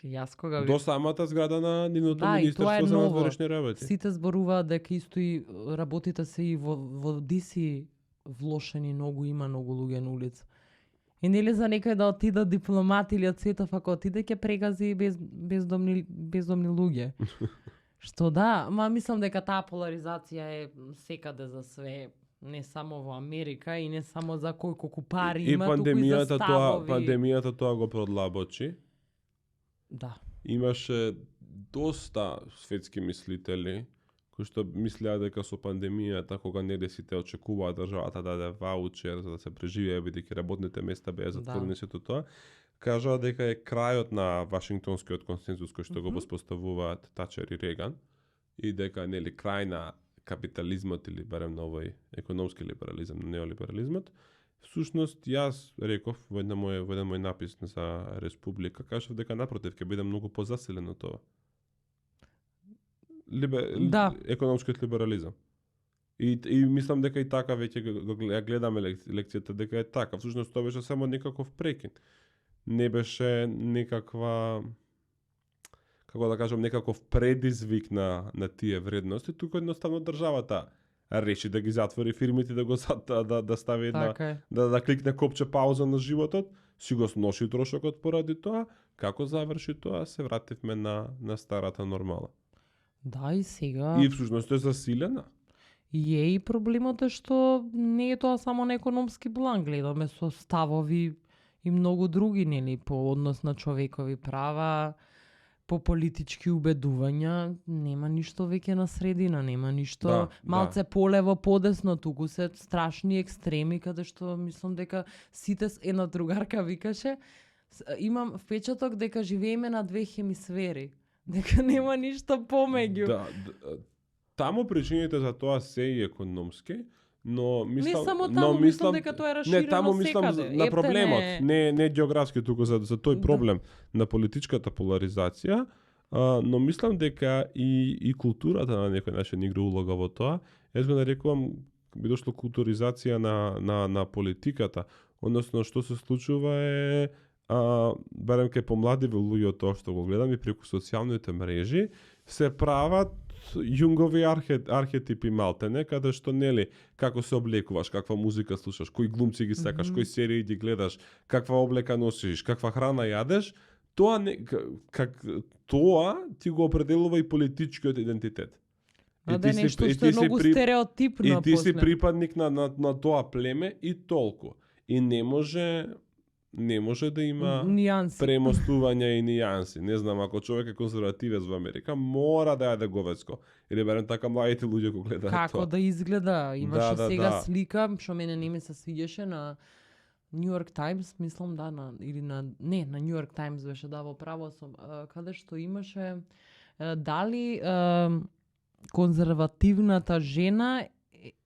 Јас кога До самата зграда на нивното Министерство за надворешни работи. Сите зборуваат дека исто и работите се и во DC влошени, има многу луѓе на улица. И нели за некој да отида дипломат или од светов, ако отиде ќе прегази бездомни луѓе. Што да, ма мислам дека таа поларизација е секаде за све, не само во Америка и не само за кој колку пари има, туку и за ставови. Пандемијата тоа го продлабочи. Да. Имаше доста светски мислители кои кои што мислеа дека со пандемијата, кога негде сите очекуваат државата да даде ваучер за да се преживее, бидејќи работните места беа затворени сето тоа, кажаа дека е крајот на Вашингтонскиот консензус кој што го воспоставуваат Тачер и Реган и дека нели крај на капитализмот или барем на овој економски либерализам, на неолиберализмот. Всушност јас реков во еден мој напис за Республика, кажав дека напротив ќе биде многу позаселено тоа. Економскиот либерализам. И мислам дека и така веќе ја гледаме лекцијата дека е така. Всушност тоа беше само некаков прекин. Не беше некаква, како да кажам, некаков предизвик на тие вредности, туку едноставно државата реши да ги затвори фирмите, да го да стави една да кликне копче пауза на животот, си го сноси трошокот поради тоа, како заврши тоа, се вративме на старата нормала. Да, и сега И всушност е засилена. И проблемот е што не е тоа само на економски план, гледаме со ставови и многу други, нели, по однос на човекови права, по политички убедувања, нема ништо веќе на средина, нема ништо малце полево, подесно, туку се страшни екстреми, каде што мислам дека сите, една другарка викаше, имам впечаток дека живееме на две хемисфери, дека нема ништо помеѓу. Таму причините за тоа се и економски, но мислам, не само таму, мислам дека тоа е расширено. Не, таму мислам на проблемот, не географски туку за тој проблем на политичката поларизација, но мислам дека и културата на некој начин игра улога во тоа. Јас го нарекувам би дошло културизација на политиката, односно што се случува е барем кај помладиве луѓе тоа што го гледам и преку социјалните мрежи се прават јунгови архетипи малтене, каде што нели како се облекуваш, каква музика слушаш, кои глумци ги сакаш, кои серии ги гледаш, каква облека носиш, каква храна јадеш, тоа ти го определува и политичкиот идентитет. Нешто што е многу стереотипно. И ти си припадник на тоа племе и толку. И не може да има нијанси, премостувања и нијанси. Не знам, ако човек е конзервативец во Америка, мора да јаде говецко. Или барем така младите луѓе го гледаат тоа. Како да изгледа? Имаше сега слика, што мене не ми се свиѓаше на New York Times, мислам на New York Times беше во право сум, каде што имаше дали конзервативната жена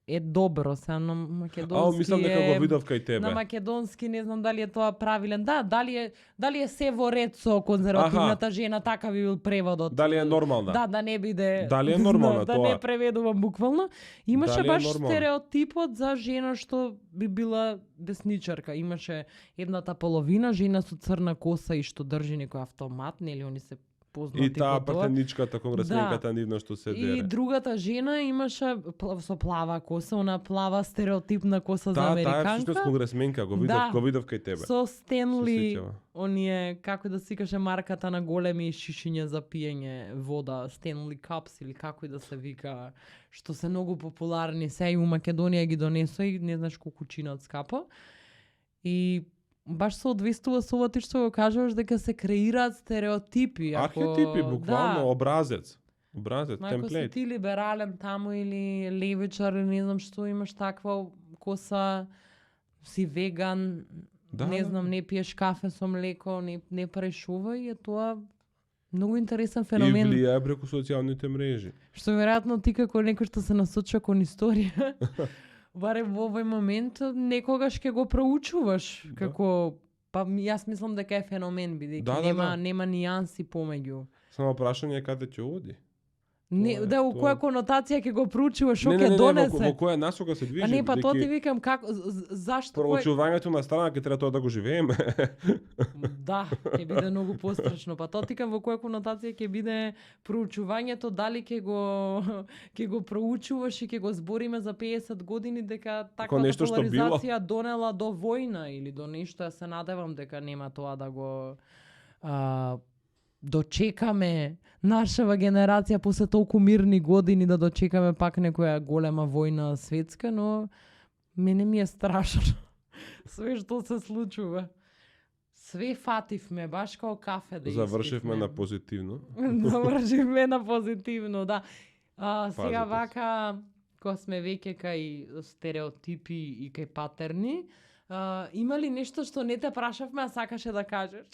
е добро, се на македонски. Мислам дека го видов кај тебе. На македонски не знам дали е тоа правилен. Да, дали е се во ред со конзервативната жена, така би бил преводот. Дали е нормална? Да не биде. Дали е нормална да не преведувам буквално. Имаше баш стереотипот за жена што би била десничарка. Имаше едната половина жена со црна коса и што држи некој автомат, нели они се познати. И таа партеничката, конгресменката нивна што се дере. И другата жена имаше со плава коса, она плава стереотипна коса за американка. Таа е всушност конгресменка, го видов кај тебе. Со Стенли, оние, како да си каже марката на големи шишиња за пиење вода, Стенли Cups или како и да се вика, што се многу популарни, се и у Македонија ги донесоа и не знаеш колку чинат скапо. И баш се одвестува со ова ти што го кажуваш дека се креираат стереотипи. Архетипи, буквално, образец, темплейт. Ако си ти либерален таму или левичар, не знам што имаш таква коса, си веган, не знам, не пиеш кафе со млеко, не прешувај, е тоа многу интересен феномен. И влијае преку социјалните мрежи. Што веројатно ти како некој што се насочува кон историја, барем во овој момент некогаш ќе го проучуваш како јас мислам дека е феномен бидејќи нема нијанси помеѓу. Само прашање е каде ќе оди. У која конотација ќе го проучуваш, што ќе донесе? Во која насока се движи? Па тоа ти викам како зашто проучувањето на страна ќе треба тоа да го живееме. Да, ќе биде многу пострашно. Па тоа ти викам во која конотација ќе биде проучувањето, дали ќе го проучуваш и ќе го збориме за 50 години дека таквата поларизација донела до војна или до нешто, ја се надевам дека нема тоа да го дочекаме нашава генерација после толку мирни години да дочекаме пак некоја голема војна светска, но мене ми е страшно све што се случува. Све фативме, баш као кафе да завршивме на позитивно. Завршивме на позитивно, да. Сега Пазете се. вака, кога сме веќе кај стереотипи и кај патерни, има ли нешто што не те прашавме, а сакаше да кажеш?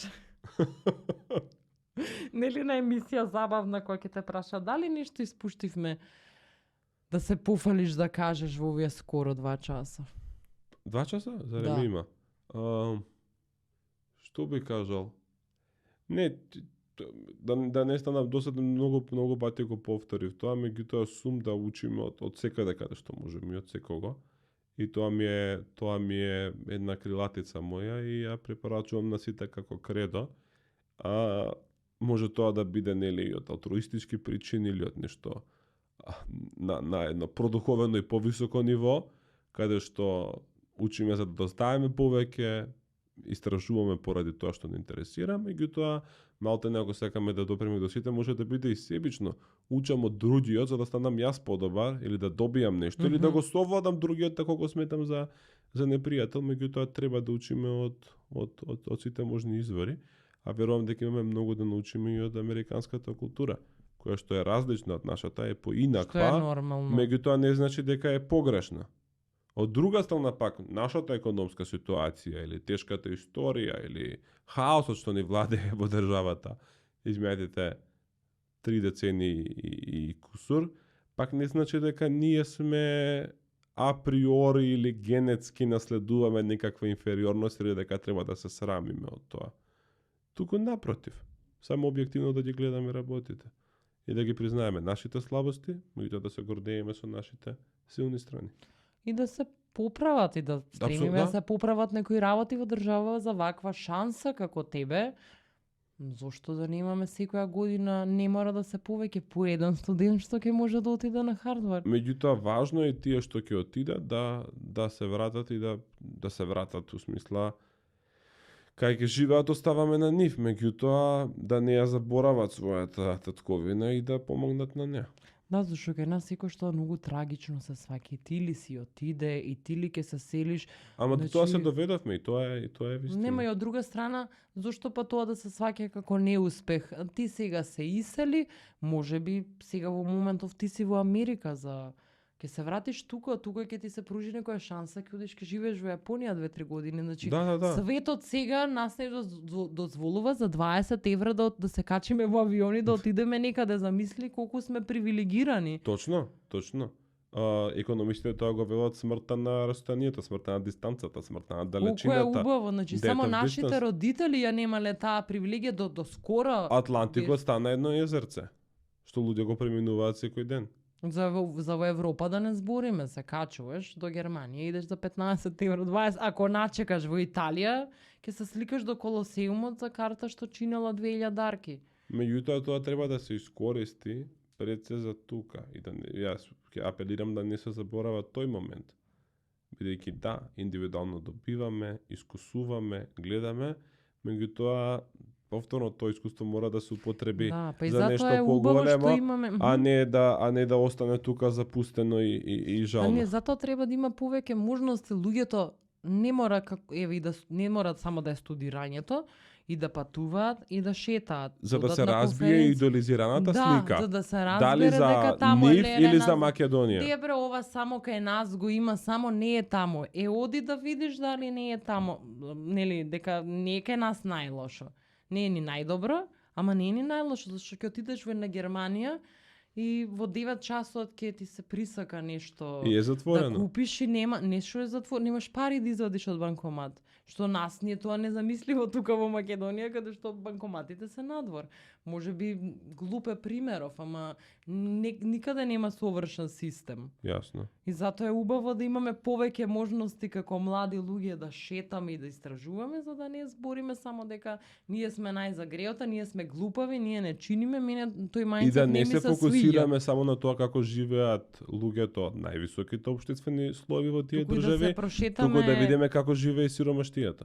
Нели на емисија забавна која ќе те праша, дали нешто испуштивме да се пофалиш да кажеш во овие скоро 2 часа? 2 часа? Зарем Да. има? Што би кажал? Не, да не станам досаден, многу пати го повторив тоа, меѓутоа сум да учиме од секаде каде што можеме и од секого. И тоа ми е една крилатица моја и ја препорачувам на сите како кредо. Може тоа да биде нели и од алтруистички причини или од нешто на едно продуховено и повисоко ниво, каде што учиме за да доставиме повеќе, истражуваме поради тоа што не интересира, меѓутоа малте ако сакаме да допремиме до сите, може да биде и себично. Учам од другиот за да станам јас подобар или да добијам нешто или да го совладам другиот ако го сметам за непријател, меѓутоа треба да учиме од сите можни извори, а верувам дека имаме многу да научиме и од американската култура, која што е различна од нашата, е поинаква, Што е нормално. меѓутоа не значи дека е погрешна. Од друга страна пак, нашата економска ситуација или тешката историја или хаосот што ни владее во државата изминатите 3 децени и кусур, пак не значи дека ние сме априори или генетски наследуваме некаква инфериорност или дека треба да се срамиме од тоа. Туку напротив, само објективно да ги гледаме работите и да ги признаеме нашите слабости, меѓутоа да се гордееме со нашите силни страни. И да се поправат и да стремиме да да. се поправат некои работи во држава за ваква шанса како тебе. Зошто да немаме секоја година, не мора да се повеќе по еден студент што ќе може да отиде на Хардвард. Меѓутоа важно е тие што ќе отидат да се вратат и да се вратат у смисла кај ќе живеат оставаме на нив, меѓутоа да не ја заборават својата татковина и да помогнат на неа. Да, зашто кај нас секој што многу трагично се сваќа. Ти ли си отиде и ти ли ќе се селиш. Ама Значи- до тоа се доведовме и тоа е вистина. Нема и од друга страна, зошто па тоа да се сваќа како неуспех? Ти сега се исели, можеби сега во моментов ти си во Америка за ќе се вратиш тука ќе ти се пружи некоја шанса, ќе одиш ќе живееш во Јапонија 2-3 години, значи Да. светот сега нас не дозволува за 20 евра да се качиме во авиони да отидеме некаде, замисли колку сме привилегирани. Точно. Економистите тоа го велат смртта на растојанието, смртта на дистанцата, смртта на Колку е далечината. убаво, значи само Depth of нашите distance. родители ја немале таа привилегија до скоро. Атлантикот стана едно езерце, што луѓе го преминуваат секој ден. За во Европа да не збориме, се качуваш до Германија, идеш за 15 евро, 20, ако начекаш во Италија, ќе се сликаш до Колосеумот за карта што чинела 2000 дарки. Меѓутоа тоа треба да се искористи пред се за тука и јас ќе апелирам да не се заборава тој момент. Бидејќи да, индивидуално добиваме, искусуваме, гледаме, меѓутоа повторно тоа искуство мора да се употреби Да, па и за затоа нешто е убаво што поголемо, имаме. а не да остане тука запустено и А жално. не, затоа треба да има повеќе можности. Луѓето не мора не мора само да е студирањето, и да патуваат и да шетаат. За да одат се на разбие конференции. идеализираната слика. Да, за да се разбере Дали за дека таму нив леле или нас- за Македонија? Дебре, ова само кај нас го има, само не е таму. Оди да видиш дали не е таму. Нели, дека не е кај нас најлошо. Не е ни најдобро, ама не е ни најлошо, зашто ќе отидеш во една Германија и во 9 часот ќе ти се присака нешто И е да затворено. купиш и нема нешто е затворено, немаш пари да извадиш од банкомат. Што нас ни е тоа незамисливо тука во Македонија, каде што банкоматите се надвор. Може би глупе примеров, ама никаде нема совршен систем. Јасно. И затоа е убаво да имаме повеќе можности како млади луѓе да шетаме и да истражуваме, за да не збориме само дека ние сме најзагреота, ние сме глупави, ние не чиниме, мене тој И мајндсет да не не ми се се фокусираме само на тоа како живеат луѓето од највисоките општествени слоеви во тие туку и да се држави, прошетаме. туку да видиме како живее сиромаштијата.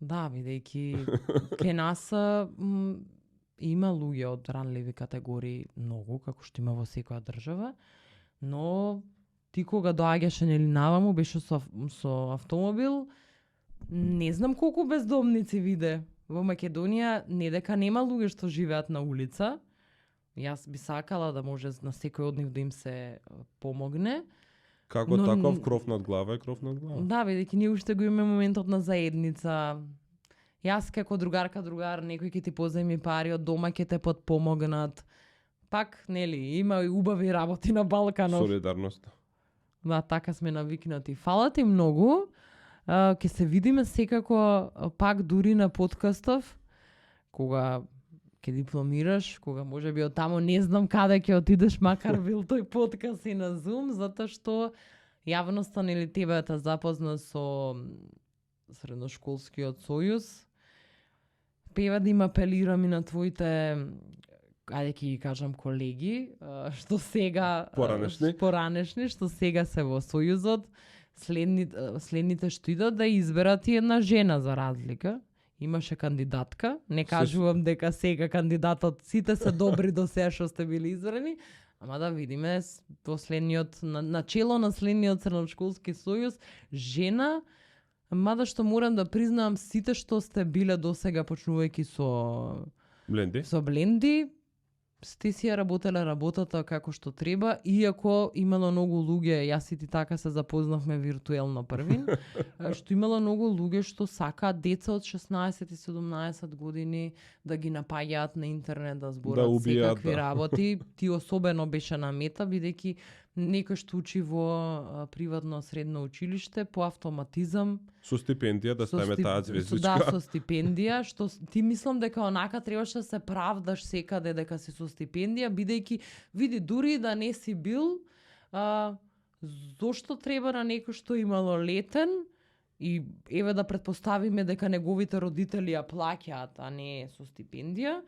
Да, бидејќи кај нас има луѓе од ранливи категории многу, како што има во секоја држава, но ти кога доаѓаше нели наваму, беше со автомобил, не знам колку бездомници виде. Во Македонија не дека нема луѓе што живеат на улица, Јас би сакала да може на секој од нив да им се помогне. Како Но таков кров над глава е кров над глава. Да, бидејќи ние уште го имаме моментот на заедница. Јас како другар, некој ќе ти позајми пари од дома, ќе те подпомогнат. Пак, нели, има и убави работи на Балканот. Солидарност. Да, така сме навикнати. Фала ти многу. Ќе се видиме секако пак дури на подкастов, кога ќе дипломираш, кога може би од тамо не знам каде ќе отидеш, макар бил тој подкаст и на Zoom, затоа што јавноста нели тебе те запозна со Средношколскиот сојуз. Пева да им апелирам и на твоите, ајде ќе ги кажам колеги, што сега поранешни, што сега се во сојузот, следните што идат да изберат и една жена за разлика. Имаше кандидатка, не кажувам дека сега кандидатот сите се добри до сега што сте били избрани, ама да видиме последниот начело на следниот Средношколски сојуз жена, мада што морам да признавам сите што сте биле досега почнувајќи со Бленди, сте си ја работеле работата како што треба, иако имало многу луѓе, јас и ти така се запознавме виртуелно првин, што имало многу луѓе што сакаат деца од 16 и 17 години да ги напаѓаат на интернет, да зборат секакви работи. Ти особено беше на мета, бидејќи некој што учи во приватно средно училиште по автоматизам со стипендија да ставиме таа звездичка. Да, со стипендија, што ти мислам дека онака требаше да се правдаш секаде дека си со стипендија, бидејќи види дури да не си бил, зошто треба на некој што имало летен и еве да претпоставиме дека неговите родители ја плаќаат, а не со стипендија,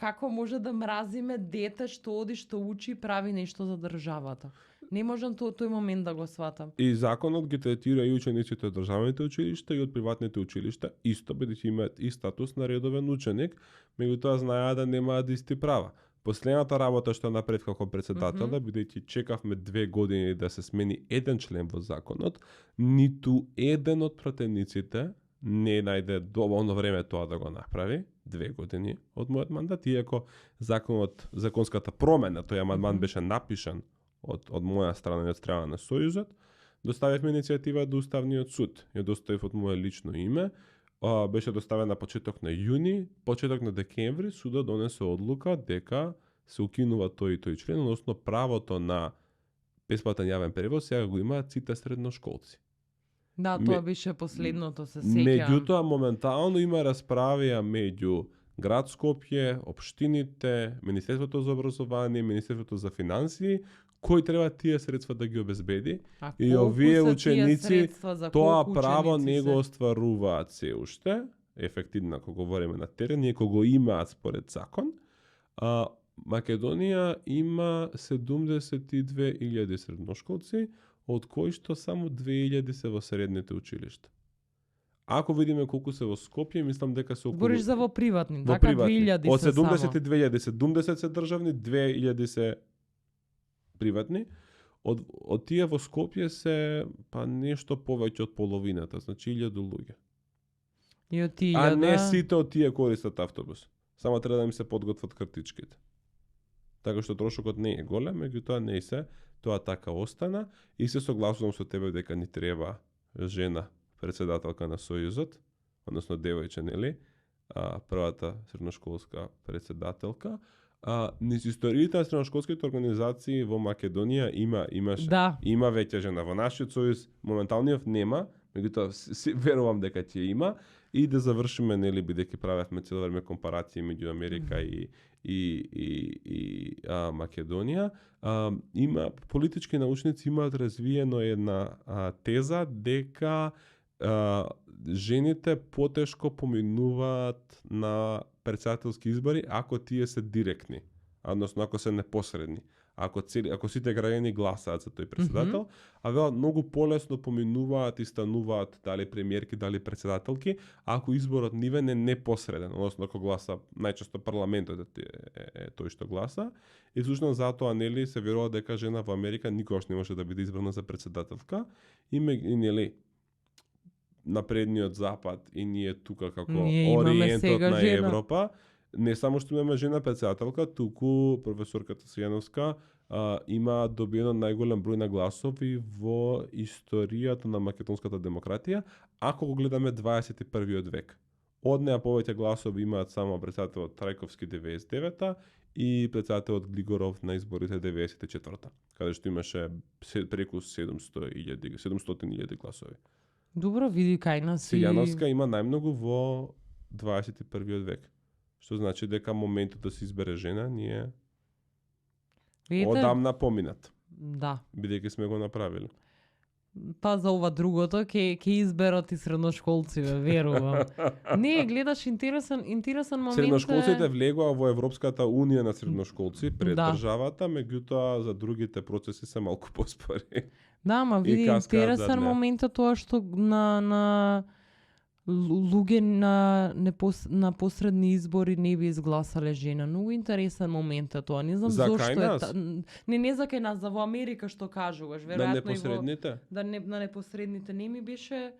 како може да мразиме дете што оди, што учи, прави нешто за државата? Не можам тој момент да го сватам. И законот ги третира и учениците од државните училишта и од приватните училишта исто, бидејќи имаат и статус на редовен ученик, меѓутоа знаеа да немаат исти права. Последната работа што направив како председател, бидејќи чекавме 2 години да се смени еден член во законот, ниту еден од пратениците не најде доволно време тоа да го направи, 2 години од мојот мандат, иако законската промена, тој амандман беше напишан од моја страна и од страна на Сојузот, доставивме иницијатива до Уставниот суд. Ја доставив од моје лично име, беше доставена на почеток на јуни, почеток на декември судот донесе одлука дека се укинува тој и тој член, односно правото на бесплатен јавен превоз сега го имаат сите средношколци. Да, тоа беше последното, се сеќавам. Меѓутоа, моментално има расправија меѓу град Скопје, општините, Министерството за образование, Министерството за финансии, кој треба тие средства да ги обезбеди. И овие ученици тоа право не го остваруваат се уште, ефективно кога говориме на терен, иако го имаат според закон. Македонија има 72.000 средношколци, од кои што само 2.000 се во средните училишта. Ако видиме колку се во Скопје, мислам дека се околу... Бориш за во приватни, така 2.000 од се само. Од 72.000, 70 се државни, 2.000 се приватни. Од тие во Скопје се па нешто повеќе од половината, значи 1.000 луѓе. И од тие а не сите од тие користат автобус. Само треба да им се подготват картичките. Така што трошокот не е голем, меѓутоа не се, тоа така остана и се согласувам со тебе дека ни треба жена председателка на Сојузот, односно девојче, нели? Првата средношколска председателка. Низ историите на средношколските организации во Македонија имаше. Да. Има веќе жена во нашиот сојуз, моменталниот нема, меѓутоа верувам дека ќе има и да завршиме, нели, бидејќи правевме цело време компарации меѓу Америка и Македонија. Има политички научници имаат развиено една теза дека жените потешко поминуваат на председателски избори ако тие се директни, односно ако се непосредни. Ако сите граѓани гласаат за тој председател, а велат многу полесно поминуваат и стануваат дали премиерки, дали председателки, ако изборот нивен е непосреден, односно ако гласа најчесто парламентот е тој што гласа. И слушно затоа нели се верува дека жена во Америка никогаш не може да биде избрана за председателка и нели напредниот запад и ние тука како ориентот на Европа не само што имаме жена председателка, туку професорката Сијановска има добиено најголем број на гласови во историјата на македонската демократија, ако го гледаме 21. век. Од неа повеќе гласови имаат само председателот Трајковски 99-та и председателот Глигоров на изборите 94-та, каде што имаше преку 700.000 гласови. Добро, види кај нас Сијановска има најмногу во 21. век. Што значи дека моментот да се избере жена ние одамна поминат. Да. Бидејќи сме го направиле. Па за ова другото ќе изберат и средношколци, верувам. Не, гледаш интересен момент. Средношколците влегоа во Европската унија на средношколци пред Да. државата, меѓутоа за другите процеси се малку поспори. Да, ма види интересен момент е тоа што на луѓе на посредни избори не би изгласале жена. Многу интересен момент е тоа. Не знам За зошто кај нас? Не за кај нас, за во Америка што кажуваш, На веројатно непосредните? на непосредните не ми беше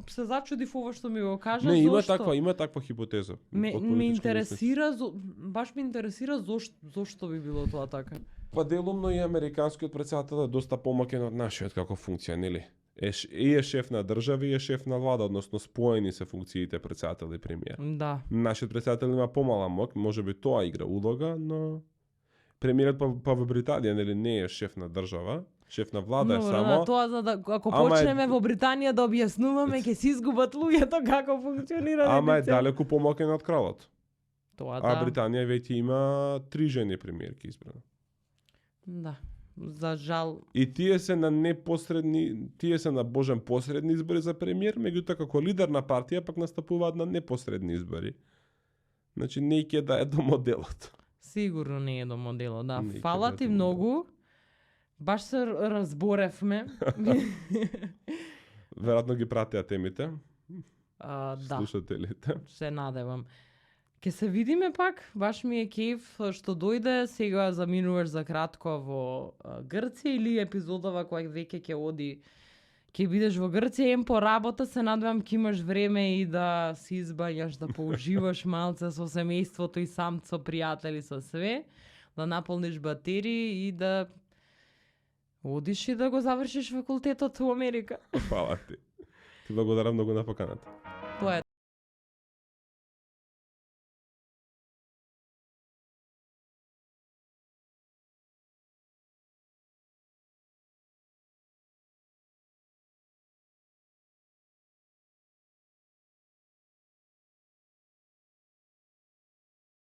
се зачудив ова што ми го кажа. Не, зошто? има таква хипотеза. Ме интересира, баш ме интересира зошто би било тоа така. Па делумно и американскиот председател е доста помакен од нашиот како функција, нели? Е шеф на држава и е шеф на влада, односно споени се функциите председател и премиер. Да. Нашиот председател има помала моќ, можеби тоа игра улога, но премиерот па во Британија нели не е шеф на држава, шеф на влада е само. Да, тоа за да ако почнеме во Британија да објаснуваме ќе се изгубат луѓето како функционира. Ама е далеку помакен од кралот. Тоа А да. Британија веќе има 3 жени премиерки избрани. Да. За жал. И тие се на божен посредни избори за премиер, меѓутоа како лидер на партија пак настапуваат на непосредни избори. Значи не ќе да е до моделот. Сигурно не е до моделот, да. Не ќе Фала да ти е до многу. Баш се разборевме. Веројатно ги пратеа темите, Да. слушателите. Се надевам. Ке се видиме пак, баш ми е кеф што дојде, сега заминуваш за кратко во Грција или епизодава која веќе ќе оди, ќе бидеш во Грција, по работа, се надевам ќе имаш време и да си избањаш, да поуживаш малце со семејството и сам со пријатели, со све, да наполниш батерии и да одиш и да го завршиш факултетот во Америка. Фала ти. Ти благодарам многу на поканата. Тоа е.